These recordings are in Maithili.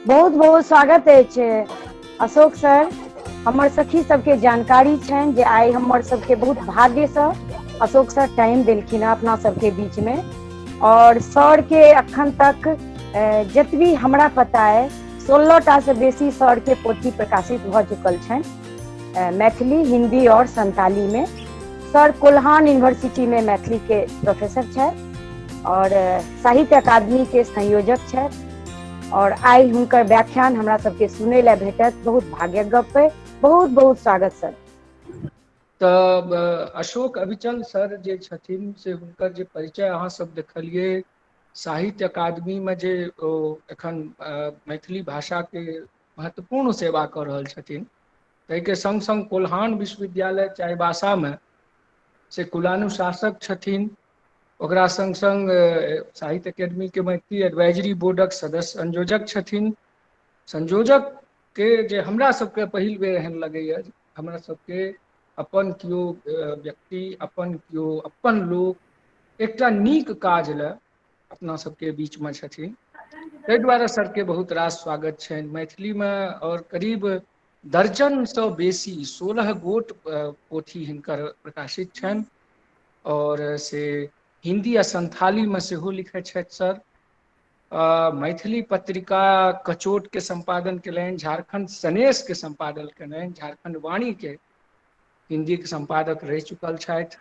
बहुत बहुत स्वागत अछि अशोक सर। हमर सखी सबके जानकारी छनि जे आइ हमर सबके बहुत भाग्यसँ अशोक सर टाइम देलखिन हँ अपना सबके बीच में। और सर के अखन तक जतबी हमरा पता है 16 टा से बेसी सर के पोथी प्रकाशित भऽ चुकल छनि मैथिली, हिंदी और संताली में। सर कोल्हान यूनिवर्सिटी में मैथिली के प्रोफेसर छथि और साहित्य अकादमी के संयोजक छथि और आइ हुनकर व्याख्यान हमरा सबके सुनै लए भेटत। बहुत भाग्यक गप है। बहुत बहुत स्वागत सर। तब अशोक अविचल सर जे छथिन से हुनकर जे परिचय अहाँ सब देखलिए, साहित्य अकादमी में जे ओ एखन मैथिली भाषा के महत्वपूर्ण सेवा कऽ रहल छथिन, ताहिके संग संग कोल्हान विश्वविद्यालय चाईबासा में से कुलानुशासक छथिन। ओकरा संग संग साहित्य अकेडमी के मैथिली एडवाइजरी बोर्डक सदस्य संयोजक छथिन। संयोजक के जे हमरा सबके पहिल बेर एहन लगैया, हमरा सबके अपन केओ व्यक्ति, अपन केओ अपन लोक एकटा नीक काज लए अपना सबके बीच में छथिन, ताहि दुआरे सर के बहुत रास स्वागत छनि। मैथिली में और करीब दर्जन सँ बेसी 16 गोट पोथी हिनकर प्रकाशित छनि और से हिंदी आ संथाली में सेहो लिखै छथि सर। मैथिली पत्रिका कचोट के संपादन केलनि, झारखंड सनेश के संपादन केलनि, झारखंड वाणी के हिंदी के संपादक रहि चुकल छथि।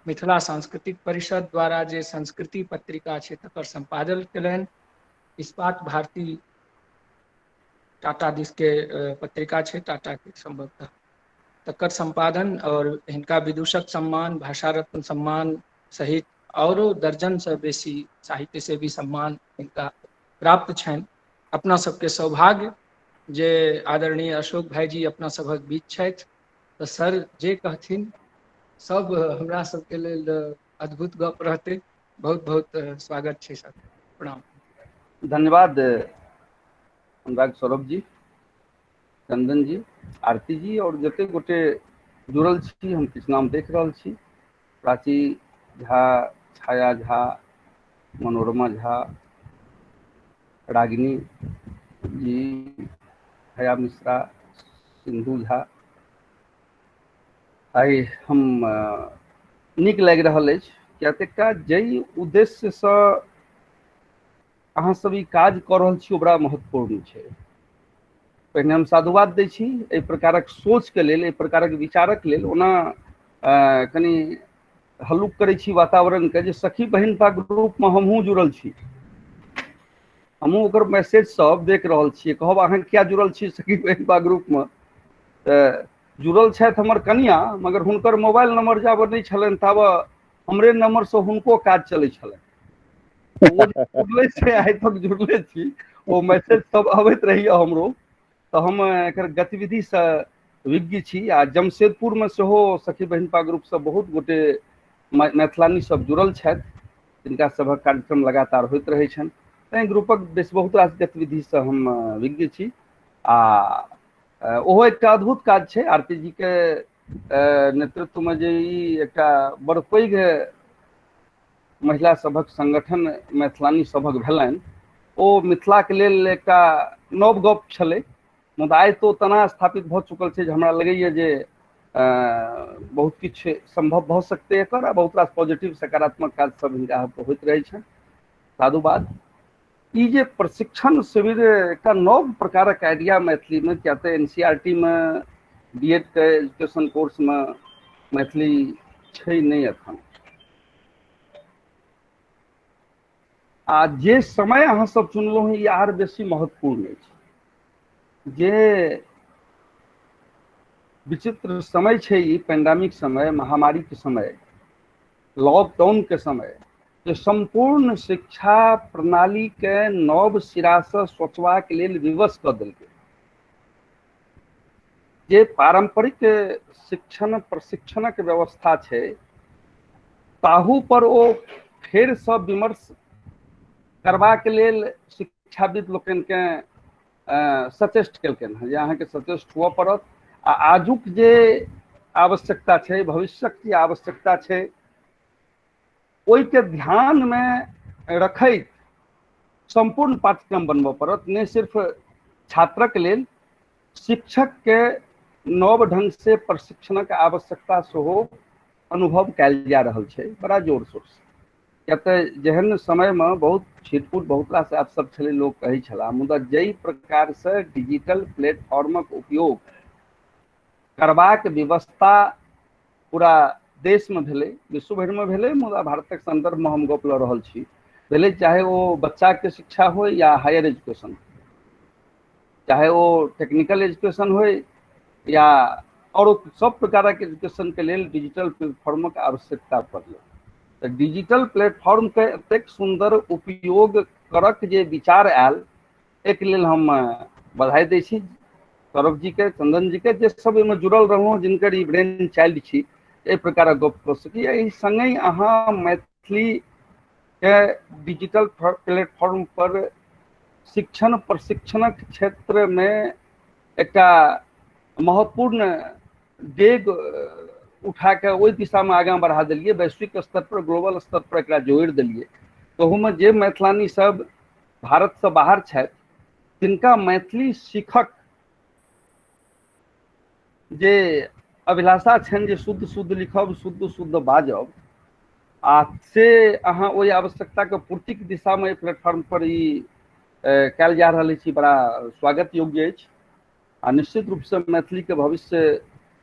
मिथिला सांस्कृतिक परिषद द्वारा जे संस्कृति पत्रिका छै तकर संपादन केलनि। इस्पात भारती टाटा दिस के पत्रिका छै, टाटा के संभवतः, तकर संपादन और हिनका विदूषक सम्मान, भाषा रत्न सम्मान सहित औरो दर्जन से बेसी साहित्य सेवी सम्मान हिनका प्राप्त छनि। अपना सबके सौभाग्य जे आदरणीय अशोक भाईजी अपना सभक बीच छथि। तऽ सर जे कहथिन सब हमरा सबके लेल अद्भुत गप रहतै। बहुत बहुत स्वागत छै सर, प्रणाम। धन्यवाद अनुराग सौरभ जी, चंदन जी, आरती जी और जते गोटे जुड़ल छी, हम किछु नाम देख रहल छी। प्राची झा, छाया झा, मनोरमा झा, रागिनी जी, छाया मिश्रा, सिंधु झा। आइ हम नीक लागि रहल अछि किया तऽ एकटा जाहि उद्देश्यसँ अहाँ सब ई काज कऽ रहल छी ओ बड़ा महत्वपूर्ण छै। पहिने हम साधुवाद दै छी एहि प्रकारक सोचके लेल, एहि प्रकारक विचारक लेल। ओना कनि हल्लुक करै छी वातावरणके जे सखी बहिनपा ग्रुपमे हमहूँ जुड़ल छी, हमहूँ ओकर मैसेज सब देख रहल छियै। कहब अहाँ किया जुड़ल छी सखी बहिनपा ग्रुपमे? तऽ जुड़ल छथि हमर कनिया, मगर हुनकर मोबाइल नंबर जाबऽ नहि छलनि ताबऽ हमरे नंबरसँ हुनको काज चलै छलनि। ओ जुड़ले छै, आइ तक जुड़ले छी, ओ मैसेज सब अबैत रहैया हमरो, तऽ हम एकर गतिविधिसँ विज्ञ छी। आ जमशेदपुरमे सेहो सखी बहिनपा ग्रुपसँ बहुत गोटे मैथिलानी सब जुड़ल छथि, जिनका सभक कार्यक्रम लगातार होइत रहै छनि। तैँ ग्रुपक बेस बहुत रास गतिविधिसँ हम विज्ञ छी। आ ओहो एकटा अद्भुत काज छै। आरती जी के नेतृत्वमे जे ई एकटा बड़ पैघ महिला सभक संगठन मैथिलानी सभक भेलनि, ओ मिथिलाके लेल एकटा नव गप छलै। मुदा आइ तऽ ओ तना स्थापित भऽ चुकल छै जे हमरा लगैए जे बहुत किछु सम्भव भऽ सकतै एकर, आ बहुत रास पॉजिटिव सकारात्मक काज सब हिनका होइत रहै छनि। साधुवाद। ई जे प्रशिक्षण शिविर एकटा नव प्रकारक आइडिया मैथिलीमे, किया तऽ एन सी आर टी मे बी एड के एजुकेशन कोर्समे मैथिली छै नहि एखन। आ जे समय अहाँ सब चुनलहुँ हँ ई आर बेसी महत्वपूर्ण अछि। जे विचित्र समय छै ई पेंडेमिक समय, महामारी के समय, लॉकडाउन के समय, जे सम्पूर्ण शिक्षा प्रणाली के नव सिरासँ सोचबाक लेल विवश कऽ देलकै। जे पारम्परिक शिक्षण प्रशिक्षणक व्यवस्था छै ताहू पर ओ फेरसँ विमर्श करबाक लेल शिक्षाविद लोकनिकेँ सचेष्ट केलकनि हँ जे अहाँके सचेष्ट हुअ पड़त। आ आजुक जे आवश्यकता छै, भविष्यक जे आवश्यकता छै, ओहिके ध्यानमे रखैत सम्पूर्ण पाठ्यक्रम बनबऽ पड़त। नहि सिर्फ छात्रक लेल शिक्षक के नव ढंग से प्रशिक्षणक आवश्यकता सेहो अनुभव कयल जा रहल छै बड़ा जोर शोर से। किया तऽ जेहन समयमे बहुत छिटपुट बहुत रास ऐप सब छलै, लोक कहै छलाह, मुदा जाहि प्रकारसँ डिजिटल प्लेटफॉर्मक उपयोग करबाक व्यवस्था पूरा देशमे भेलै, विश्व भरिमे भेलै, मुदा भारतक सन्दर्भमे हम गप लऽ रहल छी, भेलै चाहे ओ बच्चाके शिक्षा होइ या हायर एजुकेशन, चाहे ओ टेक्निकल एजुकेशन होइ या आओरो सब प्रकारक एजुकेशनके लेल डिजिटल प्लेटफॉर्मक आवश्यकता पड़लै। तऽ डिजिटल प्लेटफॉर्मके एतेक सुन्दर उपयोग करक जे विचार आयल, एक लेल हम बधाई दै छी सौरभ जीके, चंदन जीके, जे सब एहिमे जुड़ल रहलहुँ, जिनकर ई ब्रेन चाइल्ड छी, एहि प्रकारक गप कऽ सकी। एहि सङ्गहि अहाँ मैथिलीके डिजिटल प्लेटफॉर्म पर शिक्षण प्रशिक्षणक क्षेत्रमे एकटा महत्वपूर्ण डेग उठा कऽ ओहि दिशामे आगाँ बढ़ा देलियै, वैश्विक स्तर पर, ग्लोबल स्तर पर एकरा जोड़ि देलियै। तहूमे जे मैथिलानी सब भारतसँ बाहर छथि तिनका मैथिली सीखक जे अभिलाषा छनि जे शुद्ध शुद्ध लिखब, शुद्ध शुद्ध बाजब, आ से अहाँ ओहि आवश्यकताके पूर्तिके दिशामे एहि प्लेटफॉर्म पर ई कयल जा रहल अछि, बड़ा स्वागत योग्य अछि। आ निश्चित रूपसँ मैथिलीके भविष्य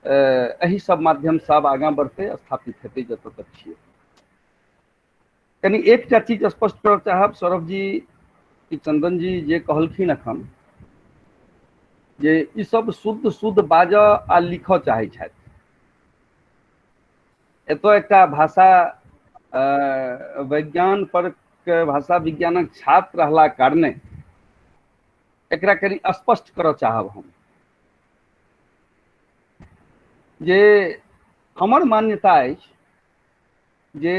एहि सब माध्यमसँ आब आगाँ बढ़तै, स्थापित हेतै जतऽ तक छियै। कनि एकटा चीज स्पष्ट करऽ चाहब, सौरभ जी कि चंदन जी जे कहलखिन अखन जे ई सब शुद्ध शुद्ध बाजऽ आ लिखऽ चाहै छथि। एतऽ एकटा भाषा विज्ञान पर के भाषा विज्ञानक छात्र रहला कारणे एकरा कनि स्पष्ट करऽ चाहब हम जे हमर मान्यता अछि जे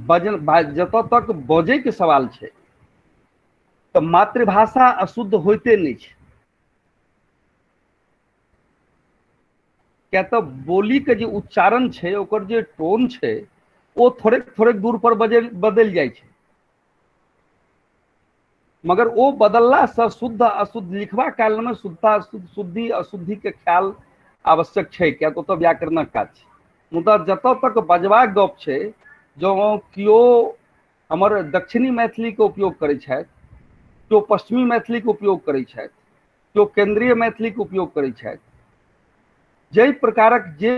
बजन जतऽ तक बजैके सवाल छै तऽ मातृभाषा अशुद्ध होइते नहि छै। किया तऽ बोलीके जे उच्चारण छै, ओकर जे टोन छै, ओ थोड़ेक थोड़ेक दूर पर बदलि जाइ छै, मगर ओ बदललासँ शुद्ध अशुद्ध लिखबा कालमे शुद्धता शुद्धि अशुद्धिके ख्याल आवश्यक छै, किया तऽ ओतऽ व्याकरणक काज छै। मुदा जतऽ तक बजबाक गप छै, जँ केओ हमर दक्षिणी मैथिलीके उपयोग करै छथि, केओ पश्चिमी मैथिलीके उपयोग करै छथि, केओ केन्द्रीय मैथिलीके उपयोग करै छथि, जाहि प्रकारक जे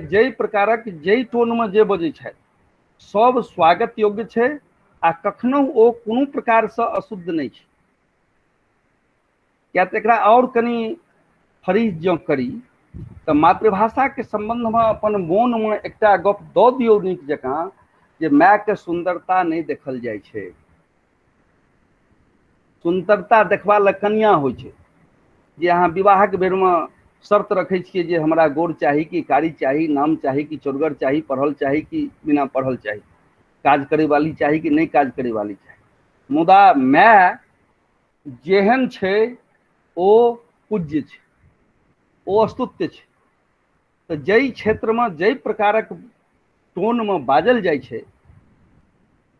जाहि प्रकारक जाहि टोनमे जे बजै छथि, सब स्वागत योग्य छै आ कखनहु ओ कोनो प्रकारसँ अशुद्ध नहि छै। किया तऽ एकरा आओर कनि फरीज जँ करी तऽ मातृभाषाके सम्बन्धमे अपन मोनमे एकटा गप दऽ दियौ नीक जकाँ जे मायके सुन्दरता नहि देखल जाइ छै, सुन्दरता देखबा लए कनिया होइ छै। जे अहाँ विवाहक बेरमे शर्त रखै छियै जे हमरा गोर चाही कि कारी चाही, नाम चाही कि चोरगर चाही, पढ़ल चाही कि बिना पढ़ल चाही, काज करे वाली चाही कि नहि काज करे वाली चाही, मुदा माय जेहन छै ओ पूज्य छै, ओ स्तुत्य छै। तऽ जाहि क्षेत्रमे जाहि प्रकारक टोनमे बाजल जाइ छै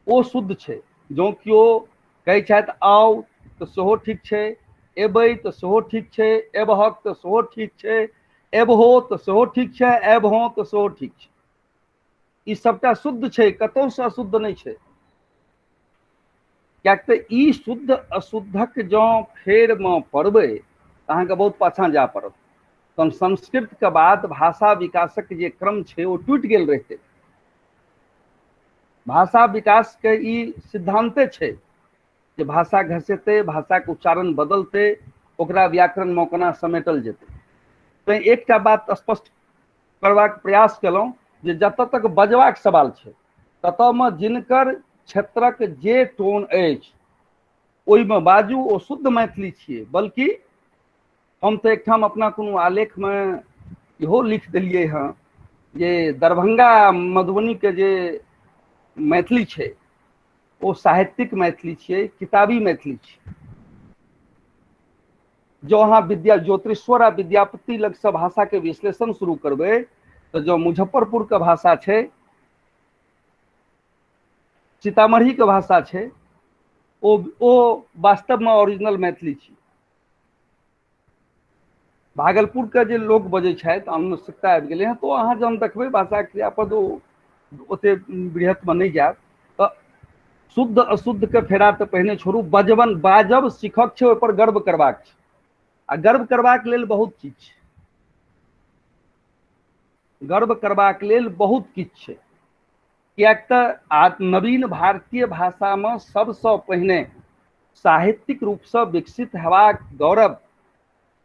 ओ शुद्ध छै। जँ केओ कहै छथि आउ तऽ सेहो ठीक छै, एबै तऽ सेहो ठीक छै, एबहक तऽ सेहो ठीक छै, एबहो तऽ सेहो ठीक छै, एबहो तऽ सेहो ठीक छै। ई सबटा शुद्ध छै, कतहुसँ अशुद्ध नहि छै। किएक तऽ ई शुद्ध अशुद्धक जँ फेरमे पड़बै तऽ अहाँके बहुत पाछाँ जाय पड़त। तहन संस्कृतके बाद भाषा विकासक जे क्रम छै ओ टूटि गेल रहितै। भाषा विकासके ई सिद्धान्ते छै जे भाषा घसेतै, भाषाके उच्चारण बदलतै, ओकरा व्याकरणमे कोना समेटल जेतै। तैँ एकटा बात स्पष्ट करबाक प्रयास केलहुँ जे जतऽ तक बजबाक सवाल छै ततऽमे जिनकर क्षेत्रक जे टोन अछि ओहिमे बाजू, ओ शुद्ध मैथिली छियै। बल्कि हम तऽ एकठाम अपना कोनो आलेखमे इहो लिख देलियै हँ जे दरभंगा मधुबनीके जे मैथिली छै ओ साहित्यिक मैथिली छियै, किताबी मैथिली छियै। जँ अहाँ विद्या ज्योतिश्वर आ विद्यापति लगसँ भाषाके विश्लेषण शुरू करबै तऽ जँ मुजफ्फरपुरके भाषा छै, सीतामढ़ीके भाषा छै, ओ वास्तवमे ओरिजिनल मैथिली छी। भागलपुरके जे लोक बजै छथि, आवश्यकता आबि गेलै हँ, तऽ अहाँ जहन देखबै भाषा क्रियापद ओ ओतेक बृहत्मे नहि जायत। तऽ शुद्ध अशुद्धके फेरा तऽ पहिने छोड़ू, बजबन बाजब सीखक छै, ओहिपर गर्व करबाक छै, आ गर्व करबाक लेल बहुत चीज छै, गर्व करबाक लेल बहुत किछु छै। किएक तऽ नवीन भारतीय भाषामे सबसँ पहिने साहित्यिक रूपसँ विकसित हेबाक गौरव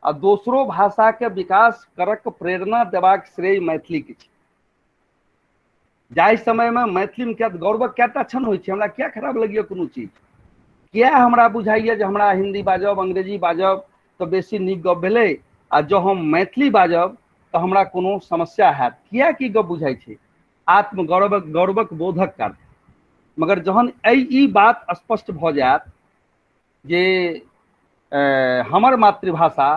आ दोसरो भाषाके विकास करक प्रेरणा देबाक श्रेय मैथिलीके छै। जाहि समयमे मैथिलीमे किया गौरवक कएटा क्षण होइ छै, हमरा किया खराब लगैए कोनो चीज, किया हमरा बुझाइए जे हमरा हिन्दी बाजब अंग्रेजी बाजब तऽ बेसी नीक गप भेलै, आ जँ हम मैथिली बाजब तऽ हमरा कोनो समस्या हैत, किया की गप बुझाइ छै? आत्मगौरवक गौरवक बोधक कारण। मगर जहन एहि ई बात स्पष्ट भऽ जायत जे हमर मातृभाषा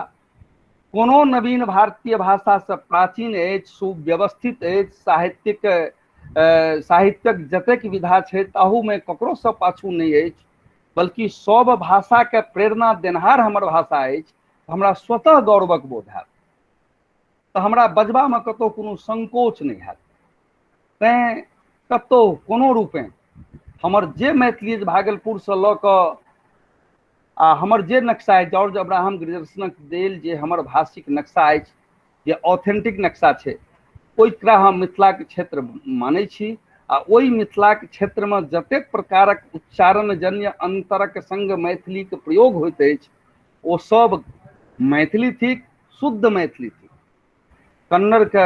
कोनो नवीन भारतीय भाषासँ प्राचीन अछि, सुव्यवस्थित अछि, साहित्यिक साहित्यक जतेक विधा छै ताहूमे ककरोसँ पाछू नहि अछि, बल्कि सब भाषाके प्रेरणा देनहार हमर भाषा अछि, हमरा स्वतः गौरवक बोध हैत, तऽ हमरा बजबामे कतहु कोनो संकोच नहि हैत। तैँ कतहु कोनो रूपेँ हमर जे मैथिली भागलपुरसँ लऽ कऽ आ हमर जे नक्शा अछि, जॉर्ज अब्राहम ग्रियर्सनक देल जे हमर भाषिक नक्शा अछि, जे ऑथेंटिक नक्शा छै, ओकरा हम मिथिलाके क्षेत्र मानै छी, आ ओहि मिथिलाके क्षेत्रमे जतेक प्रकारक उच्चारणजन्य अन्तरक सङ्ग मैथिलीके प्रयोग होइत अछि, ओ सब मैथिली थिक, शुद्ध मैथिली थिक। कन्नड़के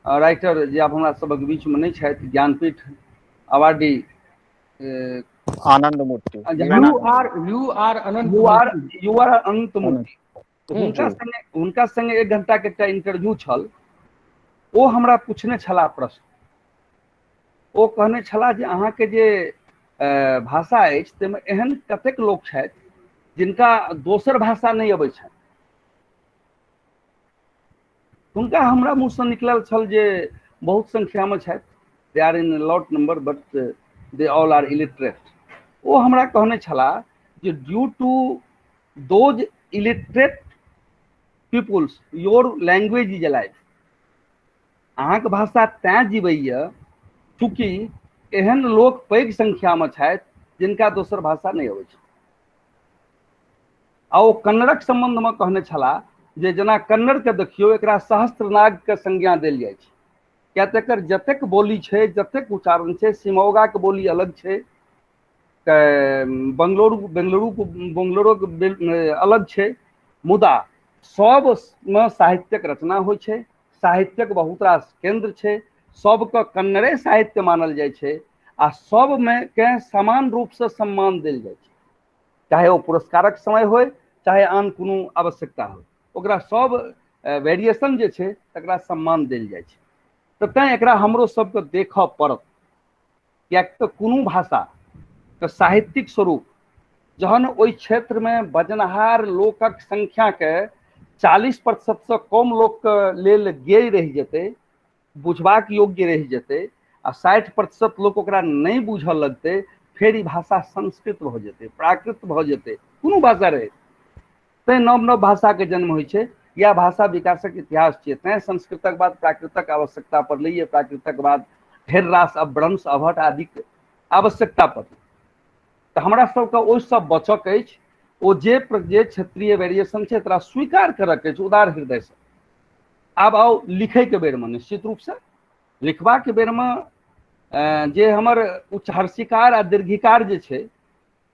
राइटर जे आब हमरा सभक बीचमे नहि छथि, Jnanpith awardee Anand Murthy, U R Anant Murthy, हुनका संगे 1 घंटा के एकटा इंटरव्यू छल। ओ हमरा पूछने छलाह प्रश्न, ओ कहने छलाह जे अहाँके जे भाषा अछि ताहिमे एहन कतेक लोक छथि जिनका दोसर भाषा नहि अबै छनि। हुनका हमरा मुँहसँ निकलल छल जे बहुत संख्यामे छथि, they are in lot number but they all are illiterate. ओ हमरा कहने छलाह जे due to those illiterate peoples your language is alive. अहाँके भाषा तैँ जीवैए चूँकि एहन लोक पैघ संख्यामे छथि जिनका दोसर भाषा नहि अबै छै। आ ओ कन्नड़क सम्बन्धमे कहने छलाह जे जेना कन्नड़के देखियौ, एकरा सहस्त्रनागके संज्ञा देल जाइ छै, किया तऽ एकर जतेक बोली छै, जतेक उच्चारण छै, सिमौगाके बोली अलग छै, बेंगलुरु अलग छै, मुदा सबमे साहित्यक रचना होइ छै, साहित्यक बहुत रास केन्द्र छै, सबके कन्नड़े साहित्य मानल जाइ छै, आ सबमे के समान रूपसँ सम्मान देल जाइ छै, चाहे ओ पुरस्कारक समय होइ, चाहे आन कोनो आवश्यकता होइ, ओकरा सब वेरिएशन जे छै तकरा सम्मान देल जाइ छै। तऽ तैँ एकरा हमरो सबके देखऽ पड़त, किएक तऽ कोनो भाषाके साहित्यिक स्वरूप जहन ओहि क्षेत्रमे बजनहार लोकक संख्याके 40% कम लोकके लेल गेय रहि जेतै, बुझबाक योग्य रहि जेतै, आ 60% लोक ओकरा नहि बुझऽ लगतै, फेर ई भाषा संस्कृत भऽ जेतै, प्राकृत भऽ जेतै, कोनो भाषा रहै। तैँ नव नव भाषाके जन्म होइ छै, इएह भाषा विकासक इतिहास छियै। तैँ संस्कृतक बाद प्राकृतक आवश्यकता पड़लैए, प्राकृतक बाद ढेर रास अपभ्रंश अवहट आदिक आवश्यकता पड़लै। तऽ हमरा सबके ओहिसँ बचक अछि, ओ जे क्षेत्रीय वेरिएशन छै तकरा स्वीकार करक अछि उदार हृदयसँ। आब आउ लिखैके बेरमे, निश्चित रूपसँ लिखबाके बेरमे जे हमर उच्च हर्षिकार आ दीर्घिकार जे छै,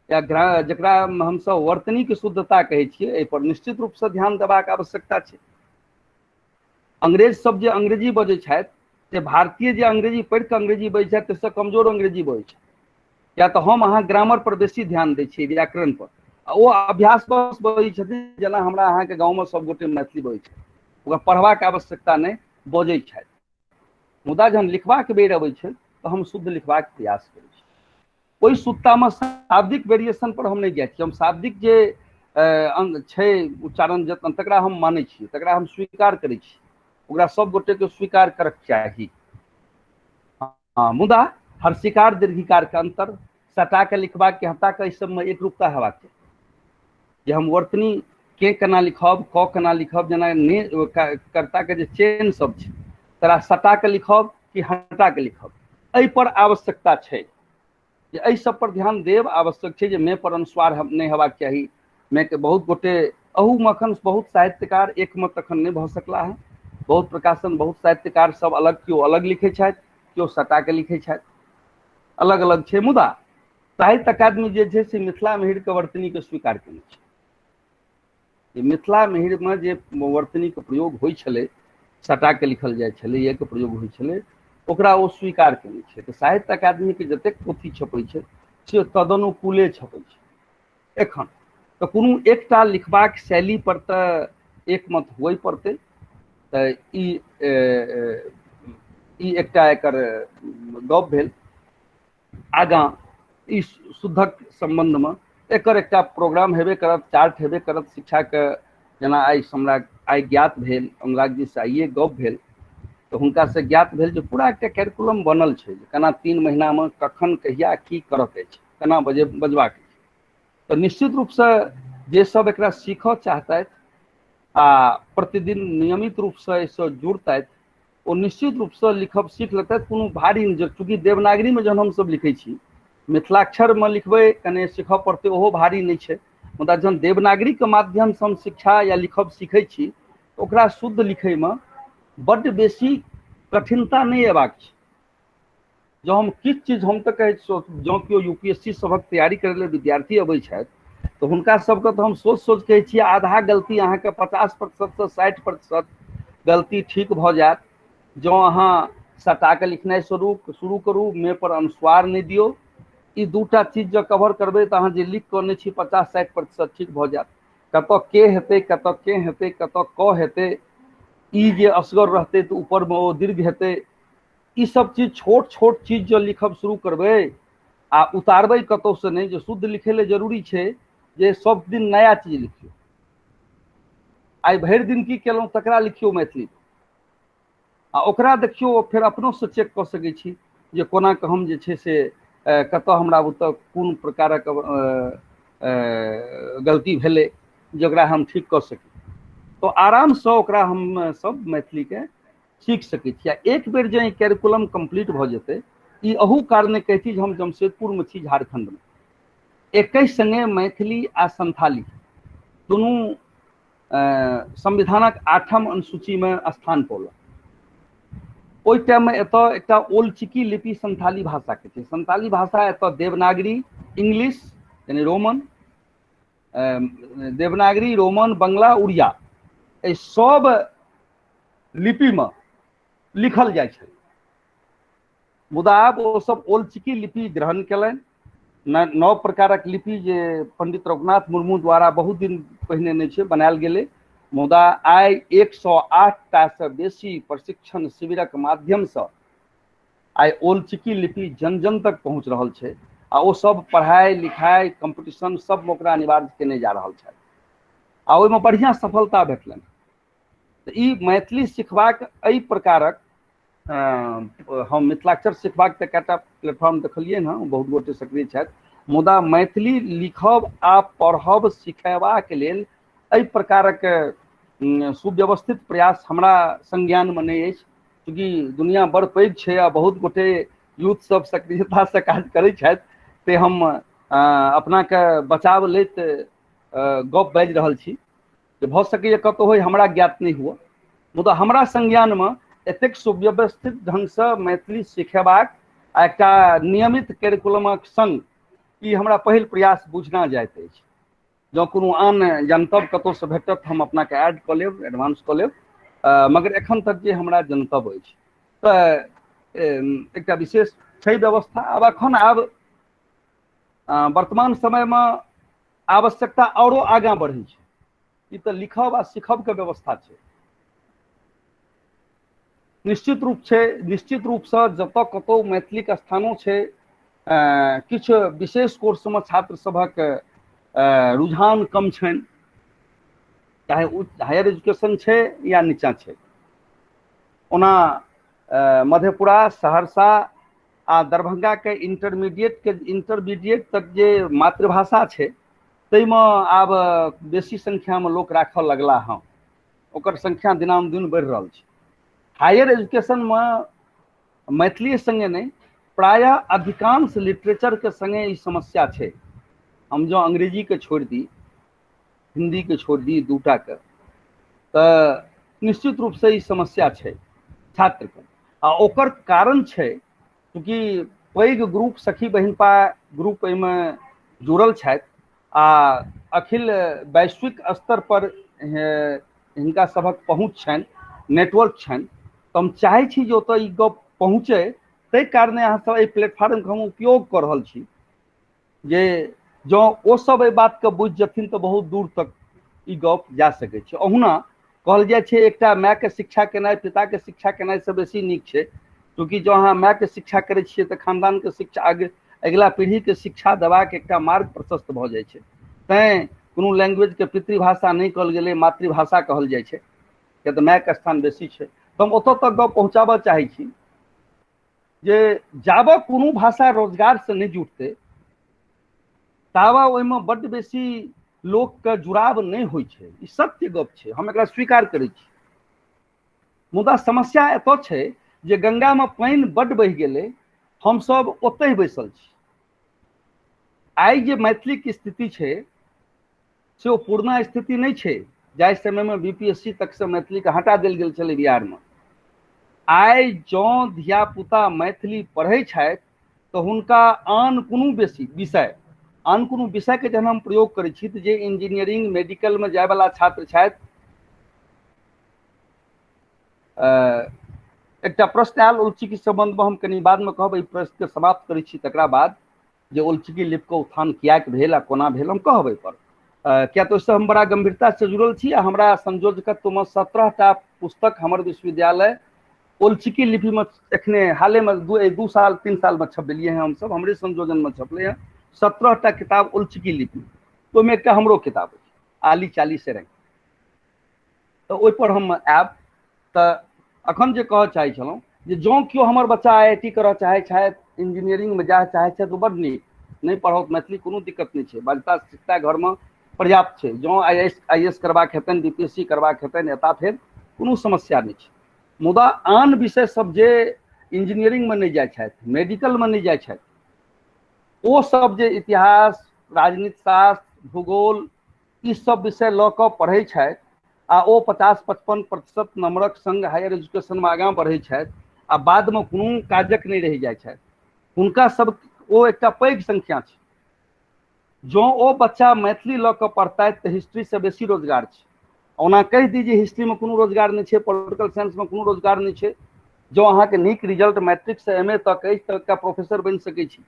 या जकरा हमसब वर्तनीके शुद्धता कहै छियै, एहिपर निश्चित रूपसँ ध्यान देबाक आवश्यकता छै। अंग्रेज सब जे अंग्रेजी बजै छथि, से भारतीय जे अंग्रेजी पढ़ि कऽ अंग्रेजी बजै छथि ताहिसँ कमजोर अंग्रेजी बजै छथि। या तऽ हम अहाँ ग्रामर पर बेसी ध्यान दै छियै, व्याकरण पर, आ ओ अभ्यास बजै छथिन, जेना हमरा अहाँके गाँवमे सबगोटे मैथिली बजै छथि, ओकरा पढ़बाक आवश्यकता नहि, बजै छथि। मुदा जहन लिखबाक बेर अबै छै तऽ हम शुद्ध लिखबाक प्रयास करै छी। ओहि शुद्धतामे शाब्दिक वेरिएशन पर हम नहि जाइ छी, हम शाब्दिक जे छै उच्चारण जतन तकरा हम मानै छियै, तकरा हम स्वीकार करै छी, ओकरा सब गोटेके स्वीकार करक चाही। हँ, मुदा हर्षिकार दीर्घिकार के अंतर, सटा के लिखबाक के हटा के, एहि सबमे एकरूपता हेबाक चाही। जे हम वर्तनी के केना लिखब, क केना लिखब, जेना ने कर्ताके जे चेन्ह सब छै तकरा सटा कऽ लिखब कि हटा कऽ लिखब, एहि पर आवश्यकता छै जे एहि सब पर ध्यान देब आवश्यक छै जे मे पर अनुस्वार नहि हेबाक चाही। मे के बहुत गोटे अहूमे एखन बहुत साहित्यकार एकमत एखन नहि भऽ सकला हँ। बहुत प्रकाशन, बहुत साहित्यकार सब अलग, केओ अलग लिखै छथि, केओ सटा के लिखै छथि, अलग अलग छै। मुदा साहित्य अकादमी जे छै से मिथिला मिहिरके वर्तनीके स्वीकार केने छै। मिथिला मिहिरमे जे वर्तनीके प्रयोग होइ छलै, सटा के लिखल जाइ छलै, के प्रयोग होइ छलै, ओकरा ओ स्वीकार केने छै। तऽ साहित्य अकादमीके जतेक पोथी छपै छै से तदनुकूले छपै छै एखन। तऽ कोनो एकटा लिखबाक शैली पर तऽ एकमत हुए पड़तै। तऽ ई ई एकटा एकर गप भेल। आगाँ ई शुद्धक सम्बन्धमे एकर एकटा प्रोग्राम हेबे करत, चार्ट हेबे करत शिक्षाके। जेना आइ हमरा आइ ज्ञात भेल, अनुराग जी से आइए गप भेल, तऽ हुनकासँ ज्ञात भेल जे पूरा एकटा कैरिकुलम बनल छै जे केना 3 महीनामे कखन कहिया की करऽके अछि, केना बजबाक अछि। तऽ निश्चित रूपसँ जे सब एकरा सीखऽ चाहतथि आ प्रतिदिन नियमित रूपसँ एहिसँ जुड़तथि, ओ निश्चित रूपसँ लिखब सीख लेतथि। कोनो भारी नहि, चूँकि देवनागरीमे जहन हमसब लिखै छी, मिथिलाक्षरमे लिखबै कने सीखऽ पड़तै, ओहो भारी नहि छै। मुदा जहन देवनागरीके माध्यमसँ हम शिक्षा या लिखब सीखै छी, ओकरा शुद्ध लिखैमे बड्ड बेसी कठिनता नहि अयबाक छै। जँ हम किछु चीज, हम तऽ कहै छी, जँ केओ UPSC सभक तैयारी करै लेल विद्यार्थी अबै छथि तऽ हुनका सबके तऽ हम सोच सोच कहै छियै, आधा गलती अहाँके 50% 60% गलती ठीक भऽ जायत जँ अहाँ सटा कऽ लिखनाइ शुरू करू, मे पर अनुस्वार नहि दियौ। ई दूटा चीज जँ कवर करबै तऽ अहाँ जे लिख कऽ अनै छी 50-60% ठीक भऽ जायत। कतऽ के हेतै, कतऽ के हेतै, कतऽ क हेतै, ई जे असगर रहतै तऽ ऊपरमे ओ दीर्घ हेतै, ई सब चीज छोट छोट चीज जँ लिखब शुरू करबै आ उतारबै कतहुसँ नहि, जे शुद्ध लिखै लए जरूरी छै जे सब दिन नया चीज लिखियौ। आइ भरि दिन की केलहुँ तकरा लिखियौ मैथिली आ ओकरा देखियौ, फेर अपनोसँ चेक कऽ सकै छी जे कोना कऽ हम जे छै से कतऽ हमरा ओतऽ कोन प्रकारक गलती भेलै जे ओकरा हम ठीक कऽ सकी। तऽ आरामसँ ओकरा हम सब मैथिलीके सीख सकै छी। आ एक बेर जे ई कैरिकुलम कम्प्लीट भऽ जेतै, ई अहू कारणे कहै छी जे हम जमशेदपुरमे छी, झारखण्डमे, एकै सङ्गे मैथिली आ संथाली दुनू संविधानक 8म अनुसूचीमे स्थान पौलक। ओहि टाइममे एतऽ एकटा ओलचिकी लिपि संथाली भाषाके छै। संथाली भाषा एतऽ देवनागरी, इंग्लिश यानी रोमन, देवनागरी, रोमन, बंगला, उड़िया, एहि सब लिपिमे लिखल जाइ छै। मुदा आब ओ सब ओलचिकी लिपि ग्रहण केलनि। नव प्रकारक लिपि जे पंडित रघुनाथ मुर्मू द्वारा बहुत दिन पहिने नहि छै बनायल गेलै, मुदा आइ 108 टा बेसी प्रशिक्षण शिविरक माध्यमसँ आइ ओलचिकी लिपि जन जन तक पहुँच रहल छै आ ओ सब पढ़ाइ लिखाइ कम्पटिशन सबमे ओकरा अनिवार्य केने जा रहल छथि आ ओहिमे बढ़िआँ सफलता भेटलनि। तऽ ई मैथिली सिखबाक एहि प्रकारक हम मिथिलाक्षर सिखबाक तऽ कएटा प्लेटफॉर्म देखलियै हँ, बहुत गोटे सक्रिय छथि, मुदा मैथिली लिखब आ पढ़ब सिखेबाक लेल एहि प्रकारक सुव्यवस्थित प्रयास हमरा संज्ञानमे नहि अछि। चूँकि दुनिया बड़ पैघ छै आ बहुत गोटे यूथ सब सक्रियतासँ काज करै छथि, ते हम अपनाके बचाव लैत गप बाजि रहल छी जे भऽ सकैए कतहु होइ, हमरा ज्ञात नहि हुअ, मुदा हमरा संज्ञानमे एतेक सुव्यवस्थित ढङ्गसँ मैथिली सिखेबाक आ एकटा नियमित कैरिकुलमक सङ्ग ई हमरा पहिल प्रयास बुझना जाइत अछि। जँ कोनो आन जनतब कतहुसँ भेटत हम अपनाके ऐड कऽ लेब, एडवांस कऽ लेब, मगर एखन तक जे हमरा जनतब अछि तऽ एकटा विशेष छै व्यवस्था। आब एखन आब वर्तमान समयमे आवश्यकता औरो आगाँ बढ़ै छै। ई तऽ लिखब आ सीखबके व्यवस्था छै। निश्चित रूप छै, निश्चित रूपसँ जतऽ कतहु मैथिलीके स्थानो छै, किछु विशेष कोर्समे छात्र सभक रुझान कम छनि, चाहे ओ हायर एजुकेशन छै या नीचाँ छै। ओना मधेपुरा, सहरसा आ दरभंगाके इंटरमीडिएट तक जे मातृभाषा छै ताहिमे आब बेसी संख्यामे लोक राखऽ लगला हँ। ओकर संख्या दिनानुदिन बढ़ि रहल छै। हायर एजुकेशनमे मैथिली सङ्गे नहि, प्रायः अधिकांश लिटरेचरके सङ्गे ई समस्या छै। हम जँ अंग्रेजीके छोड़ि दी, हिन्दीके छोड़ि दी दूटाके, तऽ निश्चित रूपसँ ई समस्या छै छात्रके। आ ओकर कारण छै चूँकि पैघ ग्रुप सखी बहिनपा ग्रुप एहिमे जुड़ल छथि आ अखिल वैश्विक स्तर पर हिनका सभक पहुँच छनि, नेटवर्क छनि, तऽ हम चाहै छी जे ओतऽ ई गप पहुँचै। ताहि कारणे अहाँ सब एहि प्लेटफार्मके हम उपयोग कऽ रहल छी जे जँ ओ सब एहि बातके बुझि जेथिन तऽ बहुत दूर तक ई गप जा सकै छै। ओहुना कहल जाइ छै एकटा मायके शिक्षा केनाइ पिताके शिक्षा केनाइसँ बेसी नीक छै, चूँकि जँ अहाँ मायके शिक्षा करै छियै तऽ खानदानके शिक्षा अगिला पीढ़ीके शिक्षा देबाक एकटा मार्ग प्रशस्त भऽ जाइ छै। तैँ कोनो लैंग्वेजके पितृभाषा नहि कहल गेलै, मातृभाषा कहल जाइ छै, किया तऽ मायके स्थान बेसी छै। तऽ हम ओतऽ तक गप पहुँचाबऽ चाहै छी जे जाबऽ कोनो भाषा रोजगारसँ नहि जुटतै ताबऽ ओहिमे बड्ड बेसी लोकके जुड़ाव नहि होइ छै। ई सत्य गप छै, हम एकरा स्वीकार करै छी। मुदा समस्या एतऽ छै जे गंगामे पानि बड्ड बहि गेलै, हमसभ ओतहि बैसल छी। आइ जे मैथिलीके स्थिति छै से ओ पुरना स्थिति नहि छै जाहि समयमे बी पी एस सी तकसँ मैथिलीके हटा देल गेल छलै बिहारमे। आइ जँ धियापुता मैथिली पढ़ै छथि तऽ हुनका आन कोनो बेसी विषय, आन कोनो विषयके जहन हम प्रयोग करै छी तऽ जे इंजीनियरिंग मेडिकलमे जायवला छात्र छथि, एकटा प्रश्न आयल ओलचिकी सम्बन्धमे, हम कनि बादमे कहब, एहि प्रश्नके समाप्त करै छी तकरा बाद जे ओलचिकी लिपिके उत्थान किएक भेल आ कोना भेल हम कहब एहिपर, किया तऽ ओहिसँ हम बड़ा गंभीरतासँ जुड़ल छी। आ हमरा संयोजकत्वमे 17टा पुस्तक हमर विश्वविद्यालय ओलचिकी लिपिमे एखने हालेमे 2 साल 3 सालमे छपेलियै हँ हमसभ, हमरे संयोजनमे छपलै हँ 17टा किताब ओलचिकी लिपि। ओहिमे एकटा हमरो किताब अछि आली चाली सेरंग, तऽ ओहिपर हम आयब। तऽ अखन जे कहऽ चाहै छलहुँ जे जँ केओ हमर बच्चा आई I T करऽ चाहै छथि, इंजीनियरिंगमे जाय चाहै छथि, ओ बड्ड नीक, नहि पढ़त मैथिली कोनो दिक्कत नहि छै, बजता सिखता घरमे पर्याप्त छै। जँ I S करबाक हेतनि, बी पी एस सी करबाक हेतनि, एता फेर कोनो समस्या नहि छै। मुदा आन विषय सब जे इंजीनियरिंगमे नहि जाइ छथि, मेडिकलमे नहि जाइ छथि, ओ सब जे इतिहास, राजनीति शास्त्र, भूगोल, ई सब विषय लऽ कऽ पढ़ै छथि आ ओ 50-55% नंबरक संग हायर एजुकेशनमे आगाँ बढ़ै छथि आ बादमे कोनो काजक नहि रहि जाइ छथि, हुनका सब ओ एकटा पैघ संख्या छै। जँ ओ बच्चा मैथिली लऽ कऽ पढ़तथि तऽ हिस्ट्रीसँ बेसी रोजगार छै। ओना कहि दी जे हिस्ट्रीमे कोनो रोजगार नहि छै, पोलिटिकल साइंसमे कोनो रोजगार नहि छै। जँ अहाँके नीक रिजल्ट मैट्रिकसँ एम ए तक अछि तऽ एकटा प्रोफेसर बनि सकै छी।